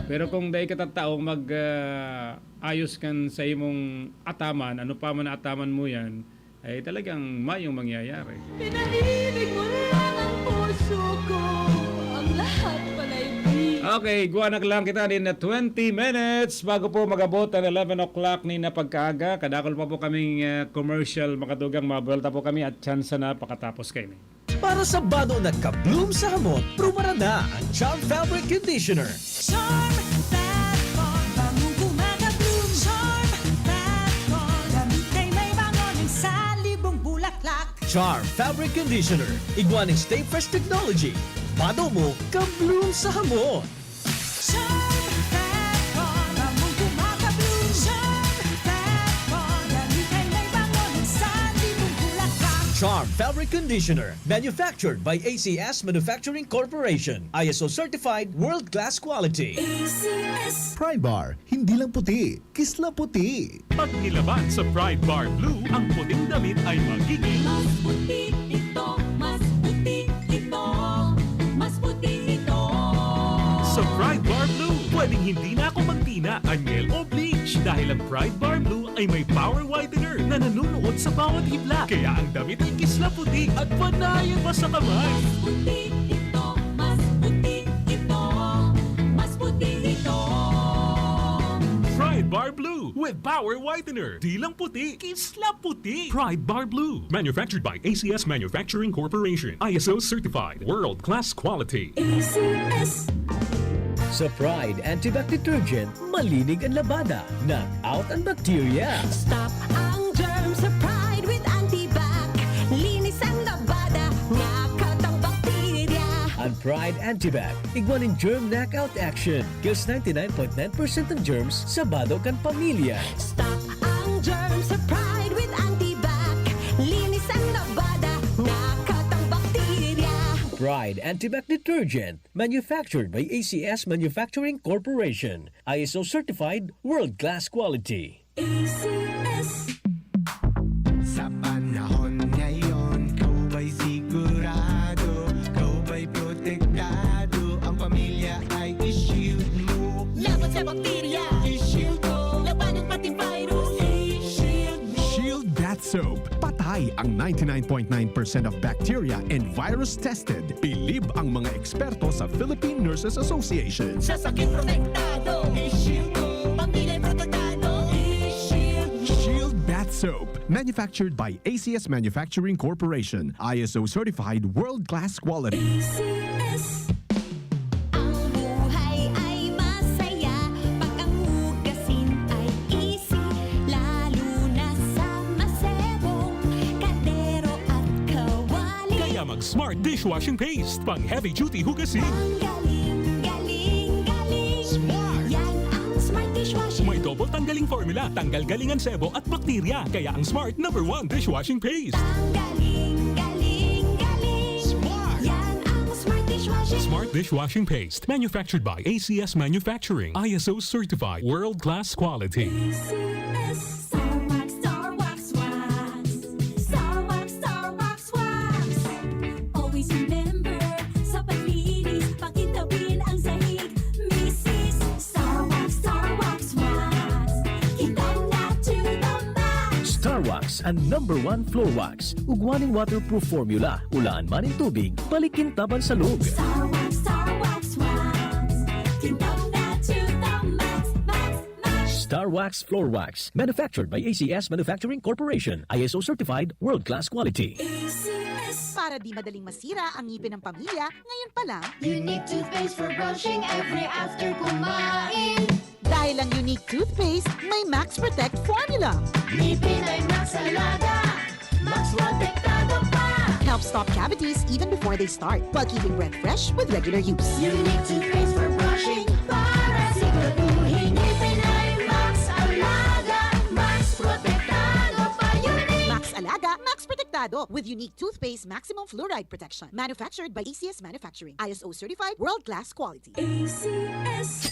Pero kung dai ka tataong mag, ah, ayos kan sa imong ataman, ano pa man na ataman mo yan, ay talagang mayong mangyayari. Pinaibig mo lang ang puso ko, ang lahat pala'y di. Okay, guwanak lang kita din na twenty minutes bago po mag-abot ang eleven o'clock ni na pagkaaga. Kadakol pa po kaming, eh, commercial, makatugang, mabuelta po kami at tsansa na pakatapos kayo. Para sa bado na ka-bloom sa hamot, prubaran na ang Charm Fabric Conditioner. Charm Fat Bar, bangong gumagabloom. Charm Fat Bar, damit ay may bango ng salibong bulaklak. Charm Fabric Conditioner, igwa ning Stay Fresh Technology. Bado mo, ka-bloom sa hamot. Charm Fat Bar, bangong gumagabloom. Charm Fat Bar, damit ay may bango ng salibong bulaklak. Charm Fabric Conditioner, manufactured by A C S Manufacturing Corporation. I S O certified, world-class quality. A C S. Pride Bar, hindi lang puti, kisla puti. Pag nilaban sa Pride Bar Blue, ang puting damit ay magiging Mas puti ito, mas puti ito, mas puti ito. Sa Pride Bar Blue, pwedeng hindi na ako magtina, anyel o bleach dahil ang Pride Bar Blue ay may power whitener na nanunuot sa bawat hibla. Kaya ang damit ay kisla puti at panayan pa sa kamay. Mas puti ito, mas puti ito, mas puti ito. Pride Bar Blue with power whitener. Di lang puti, kisla puti. Pride Bar Blue. Manufactured by A C S Manufacturing Corporation. I S O certified. World class quality. A C S. Sa Pride Antibac Detergent, malinig ang labada. Knock out ang bakterya. Stop ang germ sa Pride with Antibac. Linis ang labada, knock out ang bakterya. Ang Pride Antibac, igwa nin germ knockout action. Kills ninety-nine point nine percent ng germs sa bado kan pamilya. Stop ang germ sa Pride with Antibac. Linis ang labada, knock out ang bakterya. Pride Antibac Detergent, manufactured by A C S Manufacturing Corporation. I S O certified, world-class quality. A C S. Sa panahon ngayon, ikaw ba'y sigurado? Ikaw ba'y protektado? Ang pamilya ay i-shield mo. Laban sa bakterya, i-shield mo. Labanan pati virus, i-shield mo. Shield Bath Soap. Patay ang ninety-nine point nine percent of bacteria and virus tested. Bilib ang mga eksperto sa Philippine Nurses Association. Sa sakit protektado, i-shield mo. Pamilya protektado, i-shield mo. Shield Bath Soap. Manufactured by A C S Manufacturing Corporation. I S O certified, world-class quality. A C S. Ang buhay ay masaya pag ang hugasin ay easy, lalo na sa masebong kaldero at kawali. Kaya mag Smart Dishwashing Paste, pang heavy duty hugasin. Ang galing, galing, galing. Smart. Yan ang Smart Dishwashing. May double tanggaling formula, tanggal galing ang sebo at bakterya. Kaya ang Smart number one dishwashing paste. Ang galing, galing, galing. Smart. Yan ang Smart Dishwashing. Smart Dishwashing Paste, manufactured by A C S Manufacturing, I S O certified, world class quality. A C S. Star Wax, Star Wax Wax. Star Wax, Star Wax Wax. Always remember, sa paglinis, pakintabin ang sahig, misis. Star Wax, Star Wax Wax. Kintab na to the max. Star Wax, ang number one floor wax. Igwa nin waterproof formula. Ulaan man nin tubig, balik kintaban sa log. Star Wax, Star Wax Wax. Kintab na to the max, max, max. Star Wax Floor Wax. Manufactured by A C S Manufacturing Corporation. I S O certified, world-class quality. A C S. Para di madaling masira ang ngipin ng pamilya, ngayon pa lang. Unique toothpaste for brushing every after kumain. Dahil ang Unique Toothpaste may Max Protect Formula. Ngipin ay Max Alaga, Max Protektado pa. Helps stop cavities even before they start, while keeping breath fresh with regular use. Unique toothpaste for brushing, para siguraduhin ngipin ay Max Alaga, Max Protektado pa. Unique! Max Alaga, Max Protektado, with Unique Toothpaste Maximum Fluoride Protection. Manufactured by A C S Manufacturing. I S O certified, world-class quality. A C S.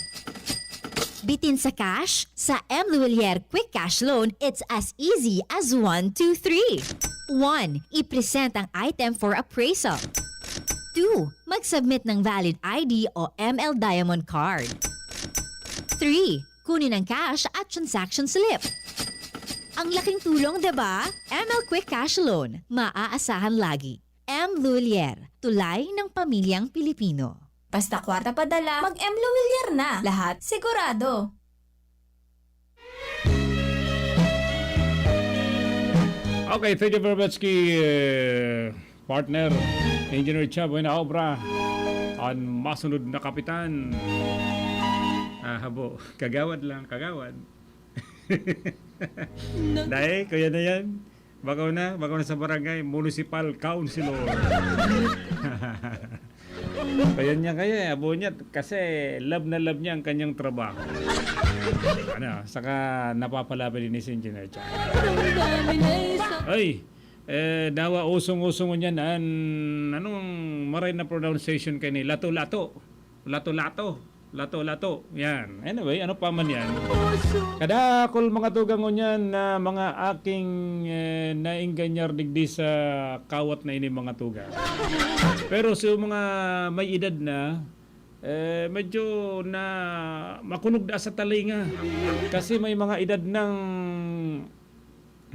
Bitin sa cash? Sa M Lhuillier Quick Cash Loan, it's as easy as one, two, three. One, i-present ang item for appraisal. Two, mag-submit ng valid I D o M L Diamond Card. Three, kunin ang cash at transaction slip. Ang laking tulong, 'di ba? M L Quick Cash Loan, maaasahan lagi. M Lhuillier, tulay ng pamilyang Pilipino. Basta kwarta padala, mag-M Lhuillier na. Lahat sigurado. Okay, thank you very much ki, eh, partner, Engineer Cha, buena obra. An masunod na kapitan. Ah, habo. Kagawad lang, kagawad. Dai, kuya na yan. Bakaw na, bakaw na sa barangay, municipal councilor. Kaya niya kaya eh, abo niya, kasi love na love niya ang kanyang trabaho. Ano, saka napapalaban ni si Engineer Cha. Ay, Eh, dawa usong-usong ngunyan an, anong maray na pronunciation kaini? Lato-lato. Lato-lato. Lato-lato. Yan. Anyway, ano pa man yan. Kadakul mga tugang ngunyan na mga aking, eh, naingganyar digdi sa kawat na ini mga tugang. Pero sa mga may edad na, eh, medyo na makulog na sa talinga. Kasi may mga edad nang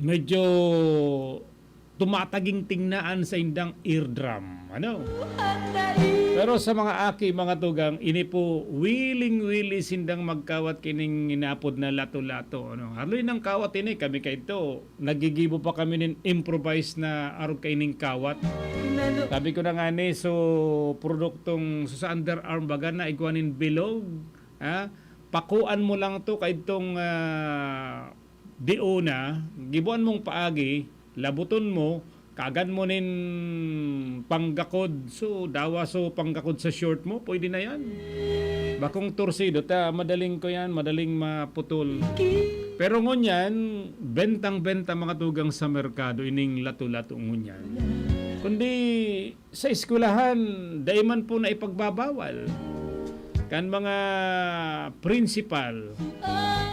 medyo tumatagingting na an saindang eardrum. Ano? Pero sa mga aki, mga tugang, ini po, wiling-wili sindang magkawat kining inapod na lato-lato. Ano? Haloy nang kawat ini, kami kaidto, nagigibo pa kami nin improvise na arog kaining kawat. Sabi ko na nga ni, so, produktong so sa underarm baga na igwa nin bilog, ha? Pakuan mo lang to kaidtong, ah, di una, giboan mong paagi, labuton mo, kagan mo nin panggakod. So, dawa so panggakod sa short mo, pwede na yan. Bakong torsido, ta, madaling ko yan, madaling maputol. Pero ngunyan, bentang-benta mga tugang sa merkado, ining lato-lato ngunyan. Kundi sa eskwelahan, dai man po na ipagbabawal kan mga principal.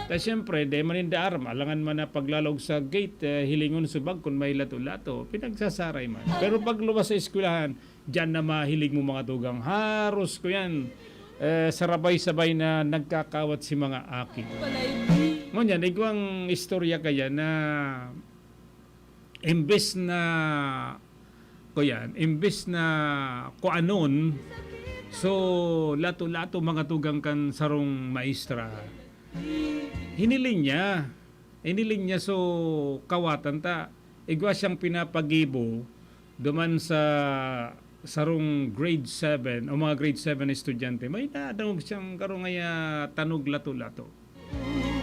Ta siyempre, dai man ninda aram, alangan man na paglalaog sa gate, eh, hilingon subag kun may lato-lato, pinagsasaray man. Pero pag luwas sa eskwelahan, diyan na mahiling mo mga tugang. Haros ko yan, eh, sarabay-sabay na nagkakawat si mga aki. Ngunyan, igwang istorya kaya na imbes na, kuyan, imbes na kuanon, so, lato-lato mga tugang kan sarong maestra. Hiniling niya. Hiniling niya, so, kawatan ta. Igwa siyang pinapagibo duman sa sarong grade seven o mga grade seven na estudyante. May nadangog siyang karong ngaya tanog lato-lato.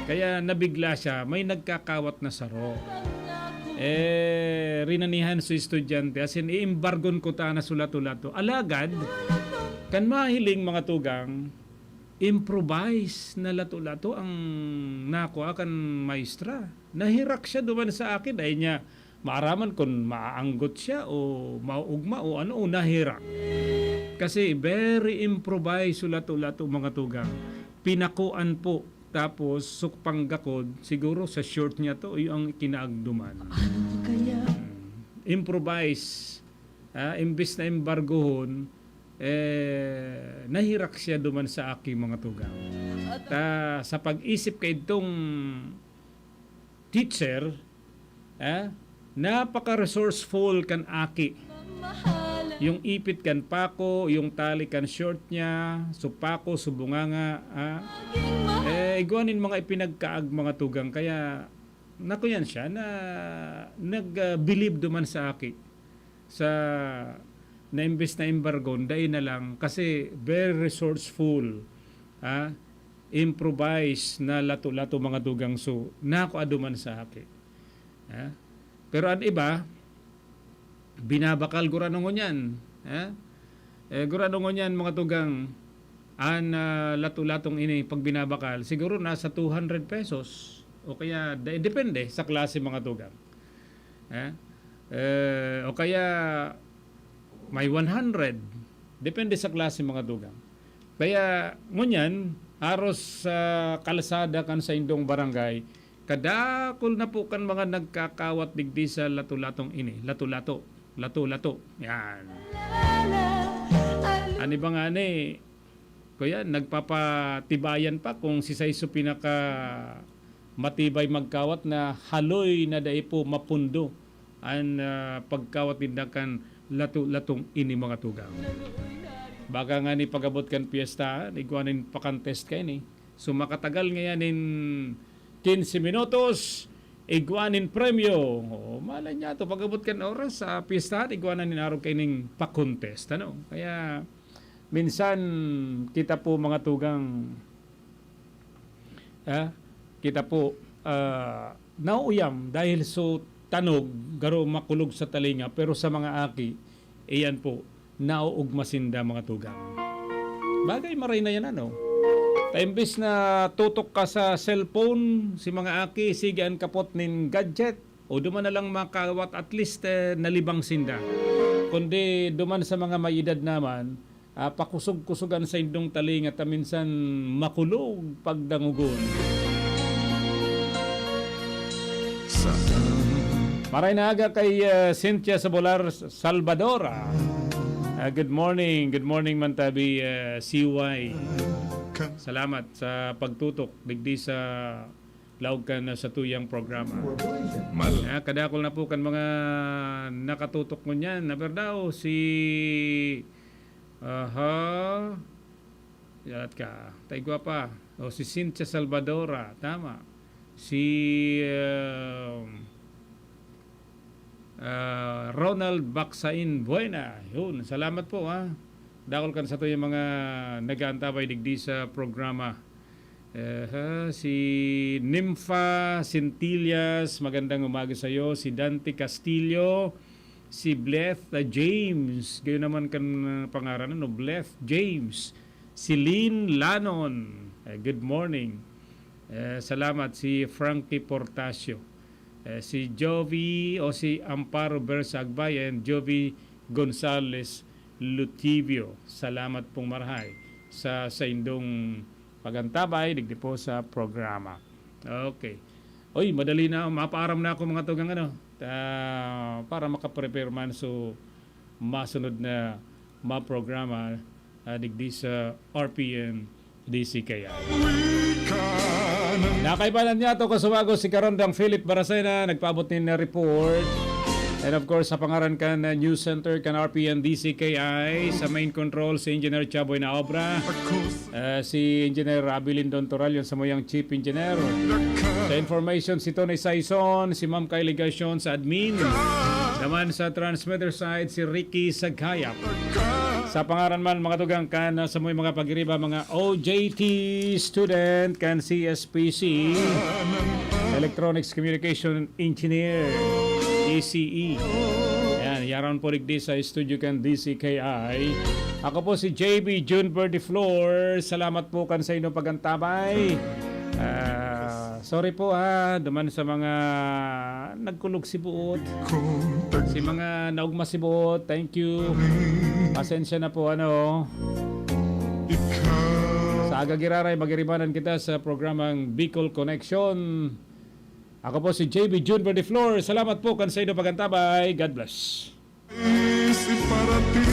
Kaya nabigla siya, may nagkakawat na saro. Eh, rinanihan so estudyante, as in, iimbargon ko ta na so lato-lato. Alagad, kan mahiling mga tugang, improvise na lato-lato ang nakua kan maestra. Nahirak siya duman sa akin, ay niya, maaraman kun maaanggot siya o mauugma o ano, o nahirak. Kasi very improvised so lato-lato, mga tugang. Pinakuan po, tapos sukpang gakod, siguro sa short niya to, iyo ang kinaagduman. Ano kaya? Hmm. Improvise. Ah, imbis na embargohon, eh, nahirak siya duman sa aki, mga tugang. Ta, sa pag-isip kaidtong teacher, ah, napaka-resourceful kan aki. Yung ipit kan pako, yung tali kan short niya, so pako, so bunganga, ah. Eh, igwa nin mga ipinagkaag, mga tugang, kaya nakuyan siya na nag, ah, bilib duman sa aki. Sa, na imbes na embargon, dai na lang, kasi very resourceful, ah, improvise na lato-lato, mga tugang, so, nakua duman sa aki. Ah, pero an iba, binabakal gurano ngunyan, ah, eh, gurano ngunyan, mga tugang, an, ah, lato-latong ini, pag binabakal, siguro nasa two hundred pesos, o kaya, de-, depende sa klase, mga tugang. Eh, eh, o kaya may one hundred. Depende sa klase, mga tugang. Kaya, ngunyan, aros sa kalsada kan saindong barangay, kadakul na po kan mga nagkakawat digdi sa lato-latong ini. Lato-lato. Lato-lato. Yan. Ano ba nga ni? Kuya, nagpapatibayan pa kung sisay so pinaka matibay magkawat na haloy na dai po mapundo an, ah, pagkawat ninda kan lato-latong ini, mga tugang. Baka nga ni pag-abot kan piyesta, igwa nin pa-contest kaini. So, makatagal ngayan nin quince minutos, igwa nin premyo. O, malay niya to, pag-abot kan oras sa piyesta, igwa na nin arog kaining pa-contest, ano? Kaya, minsan, kita po, mga tugang, ah, kita po, ah, nauuyam dahil so tanog, garo makulog sa talinga, pero sa mga aki, iyan po, nauugma sinda, mga tugang. Bagay, maray na yan, ano? Ta imbis na tutok ka sa cellphone, si mga aki, sige an kapot nin gadget, o duman na lang makawat, at least, eh, nalibang sinda. Kundi duman sa mga may edad naman, ah, pakusog-kusog an saindong talinga ta minsan makulog pagdangogon. Maray na aga kay, ah, Cynthia Sabolar Salvador. Ah, good morning. Good morning man tabi, ah, C Y. Salamat sa pagtutok digdi sa laog kan satuyang programa. Mal- Ah, kadakol na po kan mga nakatutok ngunyan. Aber daw, si, aha, yalat ka. Taigwa pa. O, si Cynthia Salvadora. Tama. Si, um, ah, Ronald Baksain Buena. Yun, salamat po, ha. Dakol kan satuyang mga nag-aantabay digdi sa programa. Aha, si Nympha Centillas, magandang umaga sa'yo. Si Dante Castillo, si Bleth, ah, James, gayon naman kan, ah, pangaran, ano, Bleth James. Si Lynn Lanon, eh, good morning. Eh, salamat. Si Frankie Portasio, eh, si Jovi o si Amparo Bersagbay and Jovi Gonzales Lutivio. Salamat pong marahay sa saindong pag-antabay digdi po sa programa. Okay. Oy, madali na, mapaaram na ako, mga tugang, ano, ah, para makaprepare man so masunod na mga programa, ah, digdi sa R P N D C K I. Nakaibanan niya to, kasubago si Karondang Philip Baracena, nagpaabot nin report. And of course, sa pangaran kan, uh, News Center kan R P N D C K I, sa main control, si Engineer Chaboy na obra. Uh, si Engineer Abilin Don Toral, yung samuyang Chief Engineer. Sa information, si Tony Saison, si Ma'am Kylie Gacion sa admin. Naman sa transmitter side, si Ricky Sagayap. Sa pangaran man, mga tugang kan, uh, samuyang mga pagiriba, mga O J T student kan C S P C, Electronics Communication Engineer, E C E. Yan, yaron po digdi sa studio kan D C K I. Ako po si J B June Verdiflor. Salamat po kan sa inyong pag-antabay. Ah, sorry po ha, duman sa mga nagkulog si buot. Si mga naugma si buot, thank you. Pasensya na po, ano. Sa aga giraray, magiribanan kita sa programang Bicol Connection. Ako po si J B June Verdiflor. Salamat po kan sa inyong pag-antabay. God bless. Si para ti